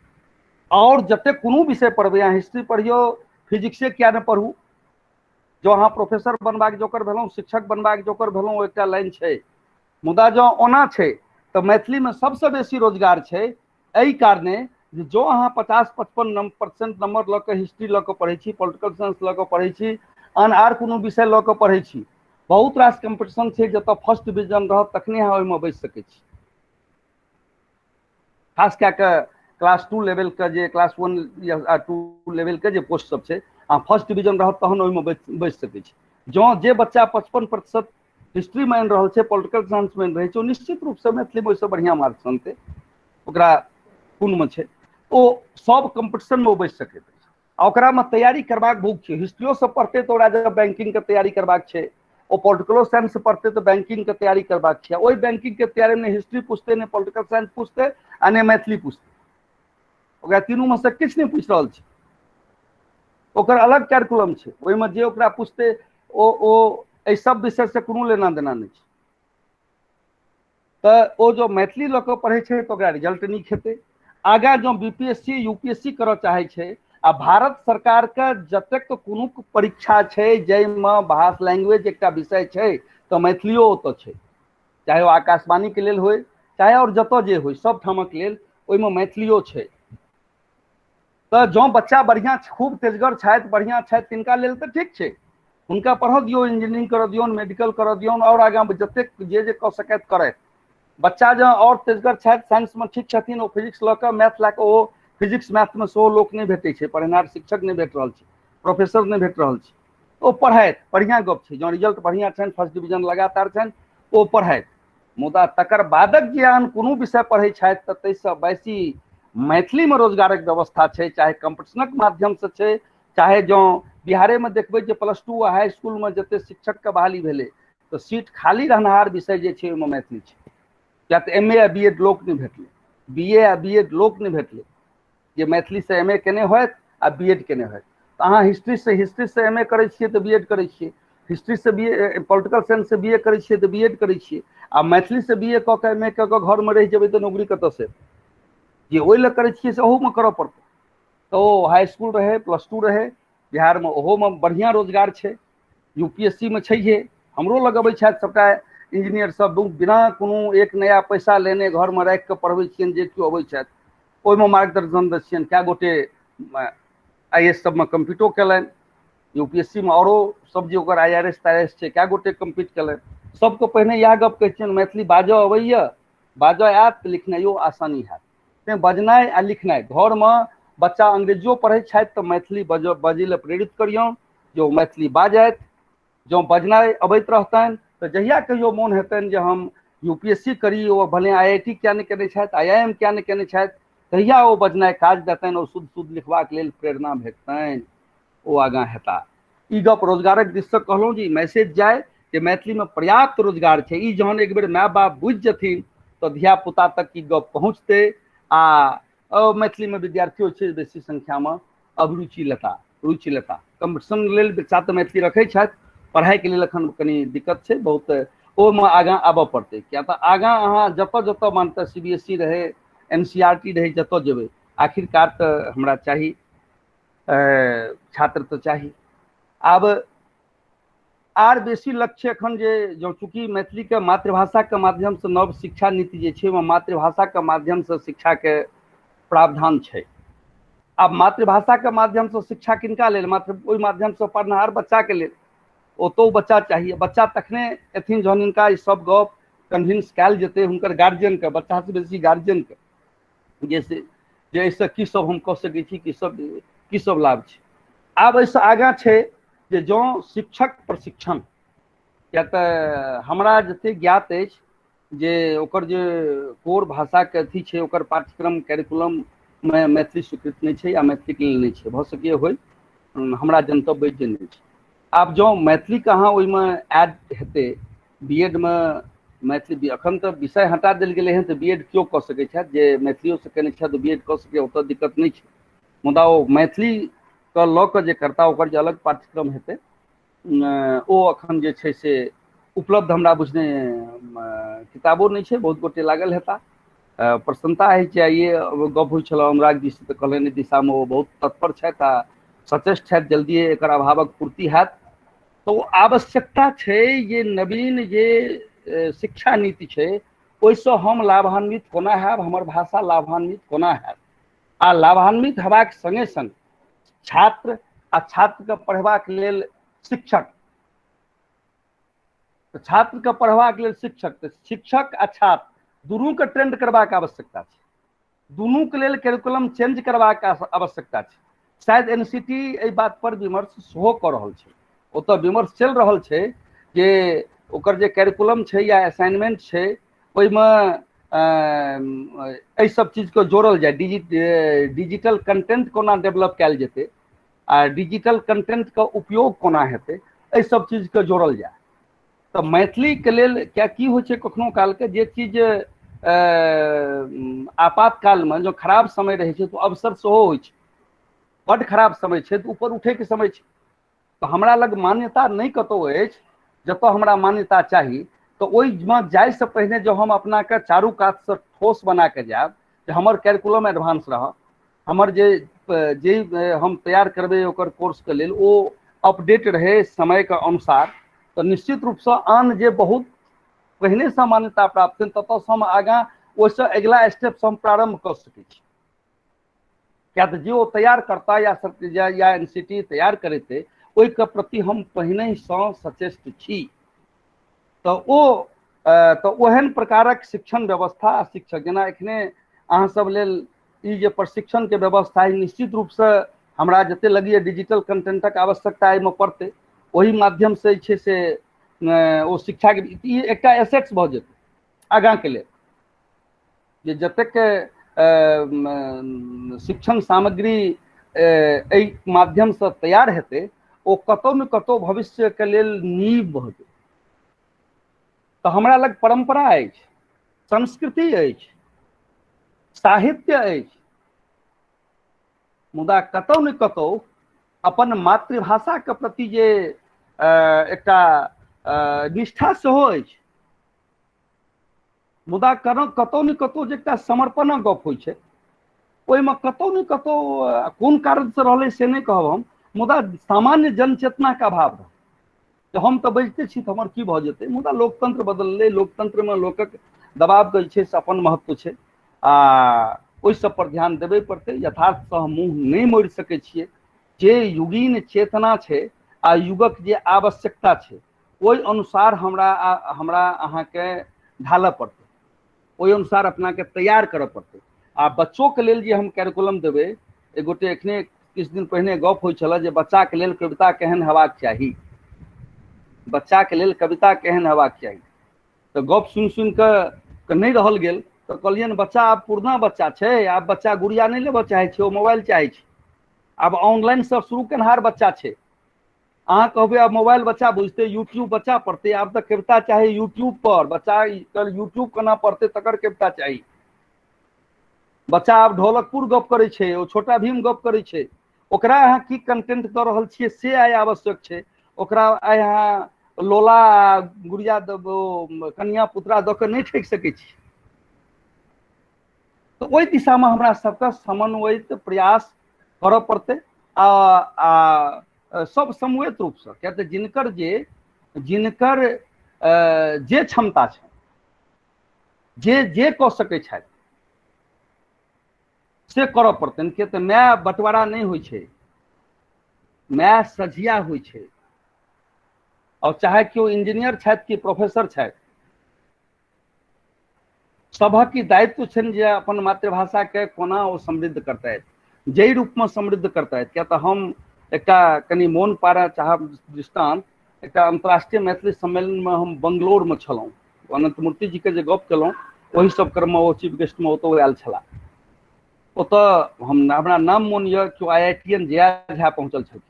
आओर जतेक कोनो विषय पढ़बै, अहाँ हिस्ट्री पढ़ियौ, फिजिक्से किया नहि पढ़ू, जँ अहाँ प्रोफेसर बनबाक जोकर भेलहुँ, शिक्षक बनबाक जोकर भेलहुँ, एकटा लाइन छै। मुदा जँ ओना छै तऽ मैथिलीमे सबसँ बेसी रोजगार छै, एहि कारणे जे जँ अहाँ 50-55% नंबर लऽ कऽ हिस्ट्री लऽ कऽ पढ़ै छी, पोलिटिकल साइंस लऽ कऽ पढ़ै छी, आन आर कोनो विषय लऽ कऽ पढ़ै छी, बहुत रास कम्पटिशन छै जतऽ फर्स्ट डिवीजन रहत तखने अहाँ ओहिमे बैसि सकै छी। खास कए कऽ क्लास 2 लेवलके जे क्लास 1 या 2 लेवलके जे पोस्ट सब छै, अहाँ फर्स्ट डिवीजन रहत तहन ओहिमे बैसि सकै छी। जँ जे बच्चा 55% हिस्ट्रीमे आनि रहल छै, पोलिटिकल साइंसमे आनि रहल छै, ओ निश्चित रूपसँ मैथिलीमे ओहिसँ बढ़िआँ मार्क्स अनतै, ओकरा कोनमे छै, ओ सब कम्पटिशनमे ओ बैसि सकैत अछि। आ ओकरामे तैयारी करबाक भूख छै, हिस्ट्रियो सब पढ़तै तऽ ओकरा जब बैंकिंगके तैयारी करबाक छै, ओ पोलिटिकलो साइंस पढ़तै तऽ बैंकिंगके तैयारी करबाक छै। ओहि बैंकिंगके तैयारीमे नहि हिस्ट्री पूछतै, नहि पोलिटिकल साइंस पूछतै आ नहि मैथिली पूछतै, ओकरा तीनूमे से किछु नहि पूछि रहल छै। ओकर अलग कैरिकुलम छै, ओहिमे जे ओकरा पूछतै ओ एहि सब विषयसँ कोनो लेना देना नहि छै। तऽ ओ जो मैथिली लऽ कऽ पढ़ै छै तऽ ओकरा रिजल्ट नीक हेतै। आगाँ जँ B P S C, U P S C करऽ चाहै छै आ भारत सरकारके जतेक कोनो परीक्षा छै जाहिमे भाषा लैंग्वेज एकटा विषय छै तऽ मैथिलियो ओतऽ छै, चाहे ओ आकाशवाणीके लेल होइ, चाहे आओर जतऽ जे होइ, सब ठामक लेल ओहिमे मैथिलियो छै। तऽ जँ बच्चा बढ़िआँ खूब तेजगर छथि, बढ़िआँ छथि, तिनका लेल तऽ ठीक छै, हुनका पढ़ऽ दियौ, इंजीनियरिंग करऽ दियौन, मेडिकल करऽ दियौन, आओर आगाँ जतेक जे जे कऽ सकथि करथि। बच्चा जँ आओर तेजगर छथि, साइंसमे ठीक छथिन, ओ फिजिक्स लऽ कऽ मैथ लऽ कऽ, ओ फिजिक्स मैथमे सेहो लोक नहि भेटै छै, पढ़ेनार शिक्षक नहि भेट रहल छै, प्रोफेसर नहि भेट रहल छै। ओ पढ़ायत, बढ़िआँ गप छै, जँ रिजल्ट बढ़िआँ छनि, फर्स्ट डिवीजन लगातार छनि, ओ पढ़ायत। मुदा तकर बादक जे आन कोनो विषय पढ़ै छथि तऽ ताहिसँ बेसी मैथिलीमे रोजगारक व्यवस्था छै, चाहे कम्पटिशनक माध्यमसँ छै, चाहे जँ बिहारेमे देखबै जे प्लस टू आ हाई इसकुलमे जतेक शिक्षकके बहाली भेलै तऽ सीट खाली रहनिहार विषय जे छै ओहिमे मैथिली छै। किया तऽ एम ए आ बी एड लोक नहि भेटलै, बी ए आ बी एड लोक नहि भेटलै जे मैथिलीसँ एम ए केने होथि आ बी एड केने होथि। तऽ अहाँ हिस्ट्रीसँ एम ए करै छियै तऽ बी एड करै छियै, हिस्ट्रीसँ बी ए, पोलिटिकल साइंससँ बी ए करै छियै तऽ बी एड करै छियै, आ मैथिलीसँ बी ए कऽ कऽ एम ए कऽ कऽ घरमे रहि जेबै तऽ नौकरी कतऽसँ? जे ओहि लए करै छियै से ओहूमे करऽ पड़तै। तऽ ओ हाई इसकुल रहै, प्लस टू रहै, बिहारमे ओहोमे बढ़िआँ रोजगार छै, यू पी एस सी मे छैहे। हमरो लग अबै छथि सभटा इंजीनियर सब, बिना कोनो एक नया पैसा लेने घरमे राखि कऽ पढ़बै छियनि, जे केओ अबै छथि ओहिमे मार्गदर्शन दै छियनि। कए गोटे I S सबमे कम्पीटो केलनि, यू पी एस सी मे आओरो सब जे ओकर I R S ताई आर एस छै, कए गोटे कम्पीट केलनि। सबके पहिने इएह गप कहै छियनि, मैथिली बाजऽ अबैया, बाजऽ आयत तऽ लिखनाइयो आसानी हैत। तेँ बजनाइ आ लिखनाइ, घरमे बच्चा अंग्रेजियो पढ़ै छथि तऽ मैथिली बजै लए प्रेरित करियौन जे ओ मैथिली बाजथि। जँ बजनाइ अबैत रहतनि तऽ जहिया कहियो मोन हेतनि जे हम यू पी एस सी करी, ओ भले आई I T किया नहि केने छथि, आई I am किया नहि केने छथि, तहिया ओ बजनाइ काज देतनि, ओ शुद्ध शुद्ध लिखबाक लेल प्रेरणा भेटतनि, ओ आगाँ हेता। ई गप रोजगारक दिससँ कहलहुँ जे ई मैसेज जाय जे मैथिलीमे पर्याप्त रोजगार छै। ई जहन एक बेर माय बाप बुझि जेथिन तऽ धियापुता तक ई गप पहुँचतै आ मैथिलीमे विद्यार्थियो छै बेसी संख्यामे अभिरुचि लेता, रुचि लेता। कम्पटिशन लेल बच्चा तऽ मैथिली रखै छथि, पढ़ाइके लेल एखन कनि दिक्कत छै बहुत, ओहिमे आगाँ आबऽ पड़तै। किया तऽ आगाँ अहाँ जतऽ जतऽ मानते सी बी एस सी रहै, एन सी आर टी रहै, जतऽ जेबै आखिरकार तऽ हमरा चाही छात्र तऽ चाही। आब आर बेसी लक्ष्य एखन जे जँ चूँकि मैथिलीके मातृभाषाके माध्यमसँ नव शिक्षा नीति जे छै ओहिमे मातृभाषाके माध्यमसँ शिक्षाके प्रावधान छै। आब मातृभाषाके माध्यमसँ शिक्षा किनका लेल? मातृ ओहि माध्यमसँ पढ़निहार बच्चाके लेल। ओतौ बच्चा चाहिए, बच्चा तखने एथिन जहन हिनका ई सब गप कन्विंस कयल जेतै, हुनकर गार्जियनके, बच्चासँ बेसी गार्जियनके, जे एहिसँ की सब हम कऽ सकै छी, की सब लाभ छै। आब एहिसँ आगाँ छै जे जँ शिक्षक प्रशिक्षण, किया तऽ हमरा जतेक ज्ञात अछि जे ओकर जे कोर भाषाके अथी छै, ओकर पाठ्यक्रम कैरिकुलममे मैथिली स्वीकृत नहि छै या मैथिलीके लेल नहि छै, भऽ सकैए होय, हमरा जनतब अछि जे नहि छै। आब जँ मैथिलीके अहाँ ओहिमे एड हेतै, बी एड मे मैथिली एखन तऽ विषय हटा देल गेलै हँ, तऽ बी एड केओ कऽ सकै छथि, जे मैथिलियोसँ केने छथि बी एड कऽ सकैए, ओतऽ दिक्कत नहि छै। मुदा ओ मैथिलीके लऽ कऽ जे करता ओकर जे अलग पाठ्यक्रम हेतै ओ एखन जे छै से उपलब्ध हमरा बुझने किताबो नहि छै, बहुत गोटे लागल हेता। प्रसन्नता होइ छै। आइए गप होइ छल अनुराग जी से, तऽ कहलनि दिशामे ओ बहुत तत्पर छथि आ सचेष्ट छथि, जल्दिए एकर अभावक पूर्ति हैत। तऽ ओ आवश्यकता छै जे नवीन जे शिक्षा नीति छै ओहिसँ हम लाभान्वित कोना हैब, हमर भाषा लाभान्वित कोना हैत, आ लाभान्वित हेबाक सङ्गे सङ्ग छात्र आ छात्रके पढ़ेबाक लेल शिक्षक, तऽ छात्रके पढ़बाक लेल शिक्षक, तऽ शिक्षक आ छात्र दुनूके ट्रेंड करबाक आवश्यकता छै, दुनूके लेल कैरिकुलम चेंज करबाक आवश्यकता छै। शायद एन सी टी एहि बात पर विमर्श सेहो कऽ रहल छै, ओतऽ विमर्श चलि रहल छै जे ओकर जे कैरिकुलम छै या असाइनमेंट छै ओहिमे एहि सब चीजके जोड़ल जाय, डिजिटल कंटेंट कोना डेवलप कयल जेतै आ डिजिटल कंटेंटके उपयोग कोना हेतै, एहि सब चीजके जोड़ल जाय। तऽ मैथिलीके लेल क्या की होइ छै, कखनो कालके जे चीज आपातकालमे जो खराब समय रहै छै तऽ अवसर सेहो होइ छै, बड्ड खराब समय छै तऽ ऊपर उठैके समय छै। तऽ हमरा लग मान्यता नहि कतहु अछि, जतऽ हमरा मान्यता चाही तऽ ओहिमे जाइसँ पहिने जँ हम अपनाके चारू कातसँ ठोस बना कऽ जायब जे हमर कैरिकुलम एडवांस रहय, हमर जे जे हम तैयार करबै ओकर कोर्सके लेल ओ अपडेट रहै समयके अनुसार, तऽ निश्चित रूपसँ आन जे बहुत पहिनेसँ मान्यता प्राप्त छनि ततऽसँ हम आगाँ ओहिसँ अगिला स्टेपसँ हम प्रारम्भ कऽ सकै छी। किया तऽ जे ओ तैयार करता या या एन सी टी तैयार करेतै ओहिके प्रति हम पहिनहिसँ सचेष्ट छी। तऽ ओ तऽ ओहन प्रकारक शिक्षण व्यवस्था आ शिक्षक, जेना एखने अहाँ सब लेल ई जे प्रशिक्षणके व्यवस्था है, निश्चित रूपसँ हमरा जते लगैए डिजिटल कंटेंटक आवश्यकता एहिमे पड़तै, ओहि माध्यमसँ जे छै से ओ शिक्षाके ई एकटा एसेट्स भऽ जेतै आगाँके लेल, जे जतेक शिक्षण सामग्री एहि माध्यमसँ तैयार हेतै ओ कतहु ने कतहु भविष्यके लेल नींव भऽ जेतै। तऽ हमरा लग परम्परा अछि, संस्कृति अछि, साहित्य अछि, मुदा कतहु ने कतहु अपन मातृभाषाके प्रति जे एकटा निष्ठा सेहो अछि, मुदा कतहु ने कतहु जे एकटा समर्पणक गप होइ छै ओहिमे कतहु ने कतहु कोन कारणसँ रहलै से नहि कहब हम, मुदा सामान्य जनचेतनाके अभाव रहै। हम तऽ बजिते छी तऽ हमर की भऽ जेतै, मुदा लोकतंत्र बदललै, लोकतंत्रमे लोकक दबावके जे छै से अपन महत्व छै आ ओहि सब पर ध्यान देबे पड़तै। यथार्थसँ हम मुँह नहि मोड़ि सकै छियै। जे युगीन चेतना छै आ युगक जे आवश्यकता छै ओहि अनुसार हमरा हमरा अहाँके ढालऽ पड़तै, ओहि अनुसार अपनाके तैयार करऽ पड़तै। आ बच्चोके लेल जे हम कैरिकुलम देबै, एक गोटे एखने किछु दिन पहिने गप होइ छलै जे बच्चाके लेल कविता केहन हेबाक चाही, बच्चाके लेल कविता केहन हेबाक चाही, तऽ गप सुनि सुनि कऽ नहि रहल गेल तऽ कहलियनि बच्चा आब पुरना बच्चा छै, आब बच्चा गुड़िया नहि लेबऽ चाहै छै, ओ मोबाइल चाहै छै, आब ऑनलाइन सब शुरू केनहार बच्चा छै। अहाँ कहबै आब मोबाइल बच्चा बुझतै, यूट्यूब बच्चा पढ़तै, आब तऽ कविता चाही यूट्यूब पर, बच्चा यूट्यूब केना पढ़तै तकर कविता चाही। बच्चा आब ढोलकपुर गप करै छै, ओ छोटा भीम गप करै छै, ओकरा अहाँ की कंटेंट दऽ रहल छियै से आइ आवश्यक छै। ओकरा आइ अहाँ लोला गुड़िया कनिया पुतरा दऽ कऽ नहि ठकि सकै छी। तऽ ओहि दिशामे हमरा सबके समन्वयित प्रयास करऽ पड़तै आ आ सब समवेत रूपसँ, किया तऽ जिनकर जे क्षमता छै, जे जे कऽ सकै छथि से करऽ पड़तनि। किया तऽ माय बँटवारा नहि होइ छै, माय सझिया होइ छै। और चाहे केओ इंजीनियर छथि कि प्रोफेसर छथि, सभक ई दायित्व छनि जे अपन मातृभाषाके कोना ओ समृद्ध करतथि, जाहि रूपमे समृद्ध करतथि। किया तऽ हम एकटा कनि मोन पाड़ऽ चाहब दृष्टान्त, एकटा अन्तर्राष्ट्रीय मैथिली सम्मेलनमे हम बंगलोरमे छलहुँ, अनन्तमूर्ति जीके जे गप केलहुँ ओहि सब क्रममे ओ चीफ गेस्टमे ओतऽ आयल छलाह। ओतऽ हमरा नाम मोन यऽ केओ IITN Jaya Jha पहुँचल छलखिन।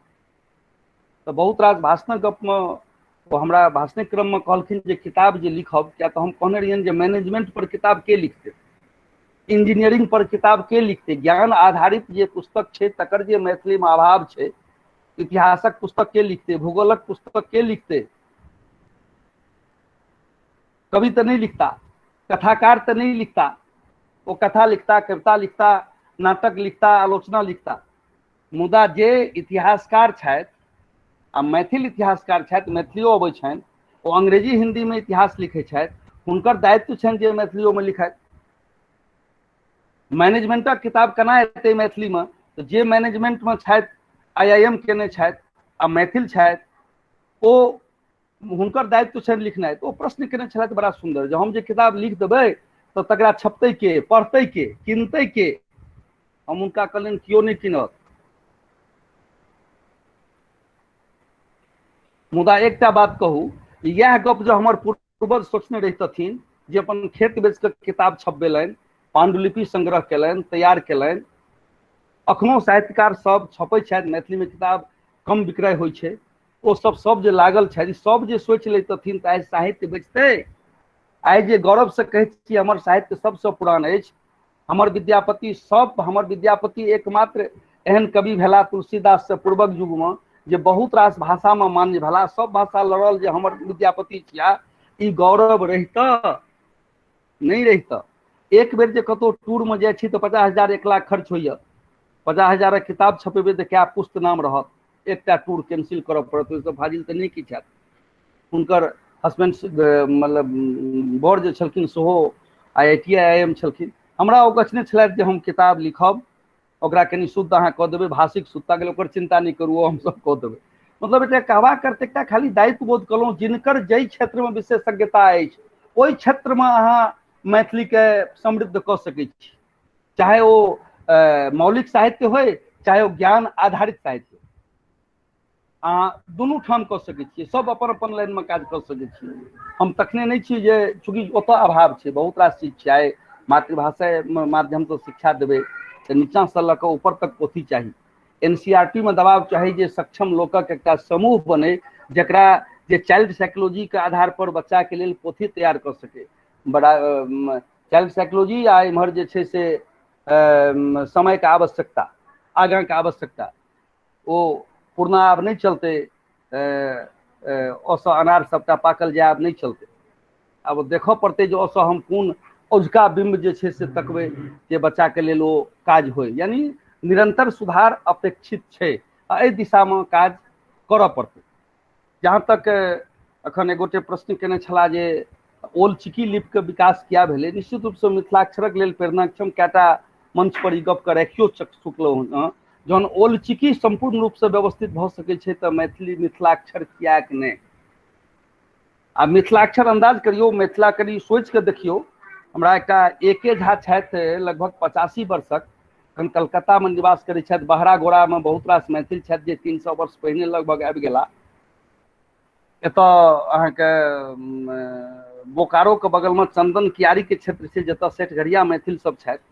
तऽ बहुत रास भाषणक गपमे ओ हमरा भाषणक क्रममे कहलखिन जे किताब जे लिखब, किया तऽ हम कहने रहियनि जे मैनेजमेंट पर किताब के लिखतै, इंजीनियरिंग पर किताब के लिखतै, ज्ञान आधारित जे पुस्तक छै तकर जे मैथिलीमे अभाव छै, इतिहासक पुस्तक के लिखतै, भूगोलक पुस्तक के लिखतै, कवि तऽ नहि लिखता, कथाकार तऽ नहि लिखता, ओ कथा लिखता, कविता लिखता, नाटक लिखता, आलोचना लिखता, मुदा जे इतिहासकार छथि आ मैथिल इतिहासकार छथि, मैथिलियो अबै छनि, ओ अंग्रेजी हिन्दीमे इतिहास लिखै छथि, हुनकर दायित्व छनि जे मैथिलियोमे लिखथि। मैनेजमेंटक किताब केना एतै मैथिलीमे, तऽ जे मैनेजमेंटमे छथि, IIM केने छथि आ मैथिल छथि, ओ हुनकर दायित्व छनि लिखनाइ। तऽ ओ प्रश्न केने छलथि बड़ा सुन्दर जे हम जे किताब लिख देबै तऽ तकरा छपतै के, पढ़तै के, किनतै के? हम हुनका कहलियनि केओ नहि किनत, मुदा एकटा बात कहू, इएह गप जो हमर पूर्वज सोचने रहितथिन जे अपन खेत बेच कऽ किताब छपबेलनि, पांडुलिपि संग्रह केलनि, तैयार केलनि, अखनो साहित्यकार सब छपै छथि, मैथिलीमे किताब कम विक्रय होइ छै, ओ सब सब जे लागल छथि, सब जे सोचि लैतथिन तऽ आइ साहित्य बचतै। आइ जे गौरवसँ कहैत छी हमर साहित्य सबसँ पुरान अछि, हमर विद्यापति सब, हमर विद्यापति एकमात्र एहन कवि भेला तुलसीदाससँ पूर्वक युगमे जे बहुत रास भाषामे मान्य भेला, सब भाषा लड़ल जे हमर विद्यापति छिया, ई गौरव रहितऽ नहि रहितऽ। एक बेर जे कतहु टूरमे जाइ छी तऽ 50,000 1 लाख खर्च होइए, 50,000 किताब छपेबै तऽ कए पुस्त नाम रहत, एकटा टूर कैंसिल करऽ पड़त, ओहिसँ फाजिल तऽ नहि किछु हैत। हुनकर हस्बैंड मतलब बर जे छलखिन सेहो IIT IIM छलखिन। हमरा ओ गछने छलथि जे हम किताब लिखब, ओकरा कनि शुद्ध अहाँ कऽ देबै, भाषिक शुद्धता के ओकर चिन्ता नहि करू, ओ हमसब कऽ देबै। मतलब एकटा कहबाक अर्थ एकटा खाली दायित्व बोध कयलहुँ, जिनकर जाहि क्षेत्रमे विशेषज्ञता अछि ओहि क्षेत्रमे अहाँ मैथिलीके समृद्ध कऽ सकै छी, चाहे ओ मौलिक साहित्य होइ, चाहे ओ ज्ञान आधारित साहित्य। अहाँ दुनू ठाम कऽ सकै छियै, सब अपन अपन लाइनमे काज कऽ सकै छियै। हम तखने नहि छी जे चूँकि ओतऽ अभाव छै, बहुत रास चीज छै। आइ मातृभाषामे माध्यमसँ शिक्षा देबै तऽ नीचाँसँ लऽ कऽ ऊपर तक पोथी चाही। NCERT मे दबाव चाही जे सक्षम लोकक एकटा समूह बनै जकरा जे चाइल्ड साइकोलॉजीके आधार पर बच्चाके लेल पोथी तैयार कऽ सकै। बड़ा चाइल्ड साइकोलॉजी आ इम्हर जे छै से समयके आवश्यकता, आगाँके आवश्यकता, ओ पुरना आब नहि चलतै। ओसँ अनार सबटा पाकल जाय आब नहि चलतै। आब देखऽ पड़तै जे ओसँ हम कोन औझका बिम्ब जे छै से तकबै जे बच्चाके लेल ओ काज होइ। यानी निरन्तर सुधार अपेक्षित छै आ एहि दिशामे काज करऽ पड़तै। जहाँ तक एखन एक गोटे प्रश्न केने छलाह जे ओलचिकी लिपिके विकास किया भेलै, निश्चित रूपसँ मिथिलाक्षरक लेल प्रेरणाक्षम कएटा मंच पर ई गपके राखियो चुकलहुँ हँ। जहन ओलचिकी सम्पूर्ण रूपसँ व्यवस्थित भऽ सकै छै तऽ मैथिली मिथिलाक्षर किएक नहि? आ मिथिलाक्षर अन्दाज करियौ, मिथिला कनि सोचि कऽ देखियौ। हमरा एकटा ए के झा छथि, लगभग 85 वर्षक, एखन कलकत्तामे निवास करै छथि। बहरा गोरामे बहुत रास मैथिल छथि जे 300 वर्ष पहिने लगभग आबि गेला। एतऽ अहाँके बोकारोके बगलमे चंदन कियारीके क्षेत्र छै जतऽ सेठघरिया मैथिल सब छथि।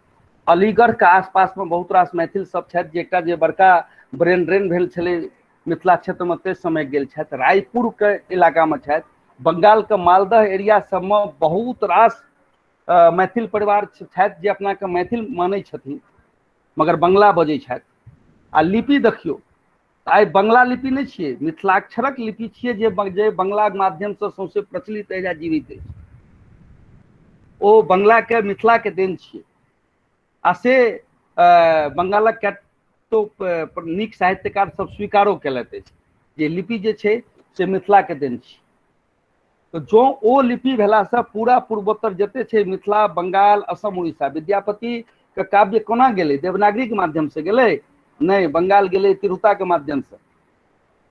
अलीगढ़के आसपासमे बहुत रास मैथिल सब छथि जे एकटा जे बड़का ब्रेन ड्रेन भेल छलै मिथिला क्षेत्रमे ताहि समय गेल छथि। रायपुरके इलाकामे छथि। बंगालके मालदह एरिया सबमे बहुत रास मैथिल परिवार छथि जे अपनाके मैथिल मानै छथिन मगर बंगला बजै छथि। आ लिपि देखियौ, आइ बंगला लिपि नहि छियै, मिथिलाक्षरक लिपि छियै जे बंगलाके माध्यमसँ सौंसे प्रचलित अछि आ जीवित अछि। ओ बंगलाके मिथिलाके देन छियै। आ से बंगालक कएटो नीक साहित्यकार सब स्वीकारो केलथि अछि जे लिपि जे छै से मिथिलाके देन छियै। तऽ जँ ओ लिपि भेलासँ पूरा पूर्वोत्तर जते छै मिथिला, बंगाल, असम, उड़ीसा, विद्यापतिके काव्य कोना गेलै? देवनागरीके माध्यमसँ गेलै? नहि, बंगाल गेलै तिरहुताके माध्यमसँ।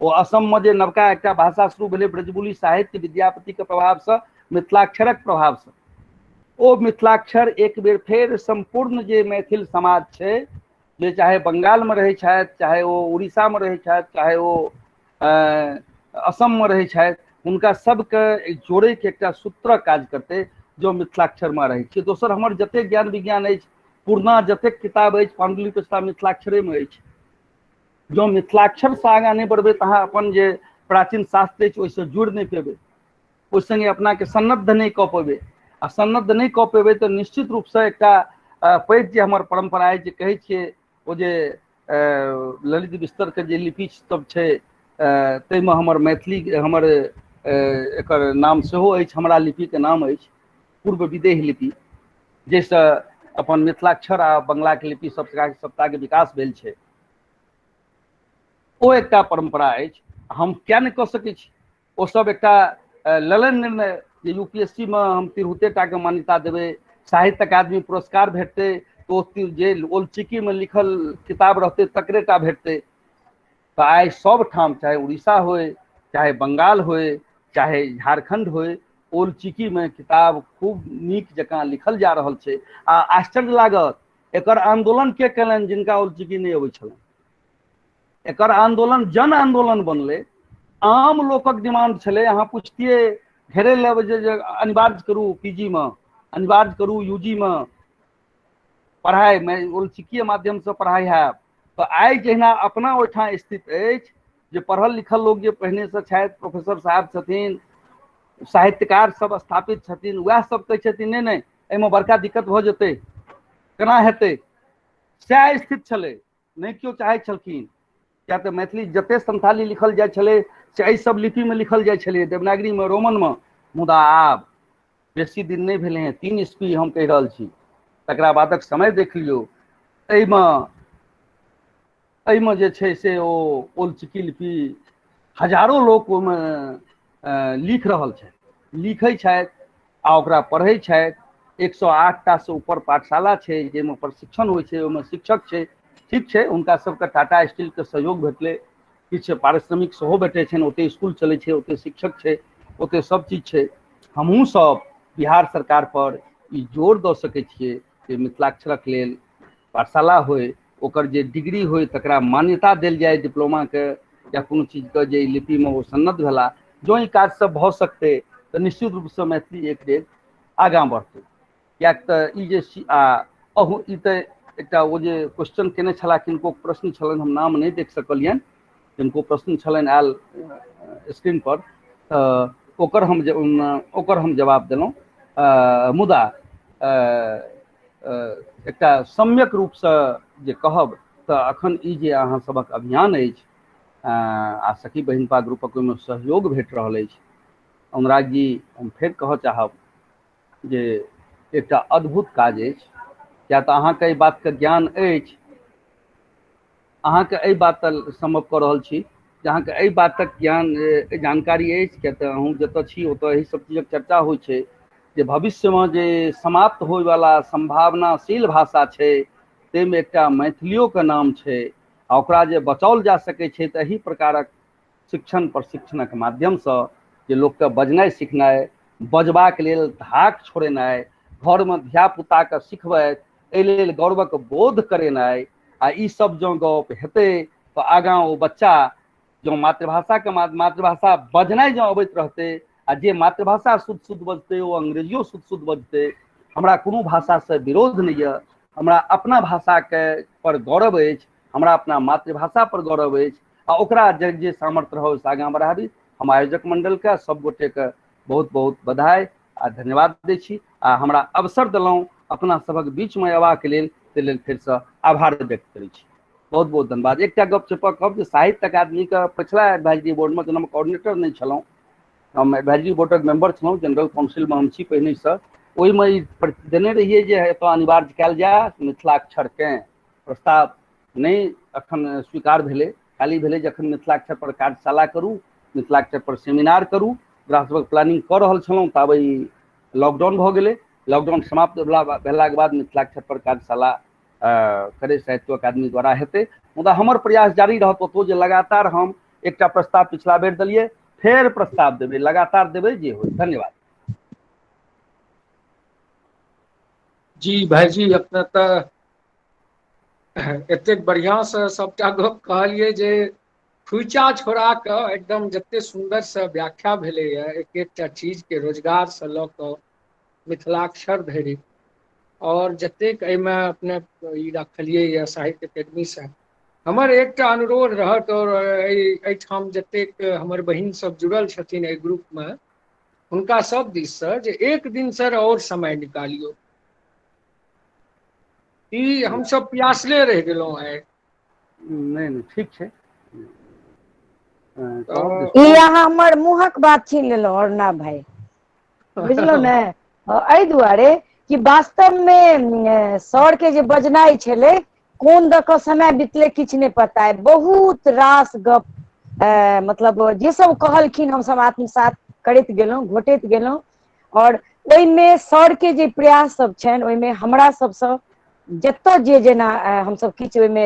ओ असममे जे नवका एकटा भाषा शुरू भेलै ब्रजबुली साहित्य, विद्यापतिके प्रभावसँ, मिथिलाक्षरक प्रभावसँ, ओ मिथिलाक्षर एक बेर फेर सम्पूर्ण जे मैथिल समाज छै, जे चाहे बंगालमे रहै छथि, चाहे ओ उड़ीसामे रहै छथि, चाहे ओ असममे रहै छथि, हुनका सबके जोड़ैके एकटा सूत्रक काज करतै जो मिथिलाक्षरमे रहै छै। दोसर, हमर जतेक ज्ञान विज्ञान अछि, पुरना जतेक किताब अछि, पाण्डुलिपि मिथिलाक्षरेमे अछि। जँ मिथिलाक्षरसँ आगाँ नहि बढ़बै तऽ अहाँ अपन जे प्राचीन शास्त्र अछि ओहिसँ जुड़ि नहि पेबै, ओहि सङ्गे अपनाके सन्नद्ध नहि कऽ पेबै। आ सन्नद्ध नहि कऽ पेबै तऽ निश्चित रूपसँ एकटा पैघ जे हमर परम्परा अछि, जे कहै छियै ओ जे ललित विस्तरके जे लिपि सब छै ताहिमे हमर मैथिली, हमर एकर नाम सेहो अछि, हमरा लिपिके नाम अछि पूर्व विदेह लिपि, जाहिसँ अपन मिथिलाक्षर आ बंगलाके लिपि सब सभटाके विकास भेल छै। ओ एकटा परम्परा अछि, हम किया नहि कऽ सकै छी? ओ सब एकटा ललन निर्णय जे UPSC मे हम तिरहुते टाके मान्यता देबै, साहित्य अकादमी पुरस्कार भेटतै तऽ ओ जे ओलचिकीमे लिखल किताब रहतै तकरे टा भेटतै। तऽ आइ सब ठाम, चाहे उड़ीसा होय, चाहे बंगाल होय, चाहे झारखंड होय, ओलचिकीमे किताब खूब नीक जकाँ लिखल जा रहल छै। आ आश्चर्य लागत, एकर आंदोलन के केलनि जिनका ओलचिकी नहि अबै छलनि? एकर आंदोलन जन आंदोलन बनलै, आम लोकक डिमांड छलै। अहाँ पुछतियै घेरे लेबै जे अनिवार्य करू PG मे, अनिवार्य करू UG मे पढ़ाइ, ओलचिकीय माध्यमसँ पढ़ाइ हैब। तऽ आइ जहिना अपना ओहिठाम स्थित अछि जे पढ़ल लिखल लोक जे पहिनेसँ छथि, प्रोफेसर साहब छथिन, साहित्यकार सब स्थापित छथिन, वएह सब कहै छथिन नहि नहि एहिमे बड़का दिक्कत भऽ जेतै, केना हेतै? सएह स्थित छलै, नहि केओ चाहै छलखिन। किया तऽ मैथिली जते संथाली लिखल जाइ छलै से एहि सब लिपिमे लिखल जाइ छलै, देवनागरीमे, रोमनमे। मुदा आब बेसी दिन नहि भेलै हँ, 3 ईस्वी हम कहि रहल छी, तकरा बादक समय देख लियौ, एहिमे जे छै से ओ ओलचिकी लिपि हजारो लोक ओहिमे लिख रहल छथि, लिखै छथि आ ओकरा पढ़ै छथि। 108टा से ऊपर पाठशाला छै जाहिमे प्रशिक्षण होइ छै, ओहिमे शिक्षक छै। ठीक छै, हुनका सबके टाटा स्टीलके सहयोग भेटलै, किछु पारिश्रमिक सेहो भेटै छनि, ओते स्कूल चलै छै, ओते शिक्षक छै, ओते सब चीज छै। हमहूँ सब बिहार सरकार पर ई जोर दऽ सकै छियै जे मिथिलाक्षरक लेल पाठशाला होइ, ओकर जे डिग्री होइ तकरा मान्यता देल जाय डिप्लोमाके या कोनो चीजके जे लिपिमे ओ सन्नत भेला। जँ ई काज सब भऽ सकतै तऽ निश्चित रूपसँ मैथिली एक डेग आगाँ बढ़तै। किएक तऽ ई जे आ अहू ई तऽ एकटा ओ जे क्वेश्चन केने छलाह, किनको प्रश्न छलनि, हम नाम नहि देख सकलियनि, किनको प्रश्न छलनि आयल स्क्रीन पर, तऽ ओकर हम जवाब देलहुँ। मुदा एकटा सम्यक रूपसँ जे कहब तऽ अखन ई जे अहाँ सभक अभियान अछि आ सखी बहिनपा ग्रुपक ओहिमे सहयोग भेट रहल अछि, अनुराग जी हम फेर कहऽ चाहब जे एकटा अद्भुत काज अछि। किया तऽ अहाँके एहि बातके ज्ञान अछि, अहाँके एहि बात सम्भव कऽ रहल छी जे अहाँके एहि बातक ज्ञान जानकारी अछि, किया तऽ अहूँ जतऽ छी ओतऽ एहि सब चीजक चर्चा होइ छै जे भविष्यमे जे समाप्त होयवला सम्भावनाशील भाषा छै ताहिमे एकटा मैथिलियोके नाम छै आ ओकरा जे बचाओल जा सकै छै तऽ एहि प्रकारक शिक्षण प्रशिक्षणक माध्यमसँ जे लोकके बजनाइ सिखनाइ, बजबाक लेल धाक छोड़ेनाइ, घरमे धियापुताके सिखबैत एहि लेल गौरवक बोध करेनाइ, आ ई सब जँ गप हेतै तऽ आगाँ ओ बच्चा जँ मातृभाषाके मातृभाषा बजनाइ जँ अबैत रहतै आ जे मातृभाषा शुद्ध शुद्ध बजतै ओ अंग्रेजियो शुद्ध शुद्ध बजतै। हमरा कोनो भाषासँ विरोध नहि यऽ, हमरा अपना भाषाके पर गौरव अछि, हमरा अपना मातृभाषा पर गौरव अछि आ ओकरा जे सामर्थ्य रहै ओहिसँ आगाँ बढ़ाबी। हम आयोजक मण्डलके सब गोटेके बहुत बहुत बधाई आ धन्यवाद दै छी आ हमरा अवसर देलहुँ अपना सभक बीचमे अयबाक लेल, ताहि लेल फेरसँ आभार व्यक्त करै छी। बहुत बहुत धन्यवाद। एकटा गप चपक कहब जे साहित्य अकादमीके पछिला एडवाइजरी बोर्डमे जेना हम कोऑर्डिनेटर नहि छलहुँ, हम एडवाइजरी बोर्डक मेंबर छलहुँ, जनरल काउंसिलमे हम छी पहिनेसँ, ओहिमे ई देने रहियै जे एतऽ अनिवार्य कयल जाय मिथिलाक्षरकेँ। प्रस्ताव नहि अखन स्वीकार भेलै, खाली भेलै जखन मिथिलाक्षर पर कार्यशाला करू, मिथिलाक्षर पर सेमिनार करू, ओकरा सभक प्लानिंग कऽ रहल छलहुँ ताबे ई लॉकडाउन भऽ गेलै। लॉकडाउन समाप्त भेलाके बाद मिथिलाक्षर पर कार्यशाला करे साहित्य अकादमी द्वारा हेतै। मुदा हमर प्रयास जारी रहत ओतौ जे लगातार हम एकटा प्रस्ताव पिछला बेर देलियै, फेर प्रस्ताव देबै, लगातार देबै जे होइ। धन्यवाद। जी भाईजी, अपना तऽ एतेक बढ़िआँसँ सबटा गप कहलियै जे खुइचा छोड़ा कऽ एकदम जते सुन्दरसँ व्याख्या भेलैए एक एकटा चीजके, रोजगारसँ लऽ कऽ मिथिलाक्षर धरि, और जतेक एहिमे अपने ई रखलियै यऽ साहित्य अकेडमीसँ, हमर एकटा अनुरोध रहत और एहिठाम जतेक हमर बहिन सब जुड़ल छथिन एहि ग्रुपमे हुनका सब दिससँ जे एक दिन सर और समय निकालियौ। ई हमसब प्यासले रहि गेलहुँ आइ। नहि नहि ठीक छै। ई अहाँ हमर मुँहक बात छीन लेलहुँ अरुणा भाई, बुझलहुँ ने? एहि दुआरे कि वास्तवमे सर के जे बजनाइ छलै कोन दऽ कऽ समय बितलै किछु नहि पता है। बहुत रास गप मतलब जे सब कहलखिन हमसब आत्मसात करैत गेलहुँ, घोटैत गेलहुँ। और ओहिमे सर के जे प्रयास सब छनि ओहिमे हमरा सबसँ जतऽ जे जेना हमसब किछु ओहिमे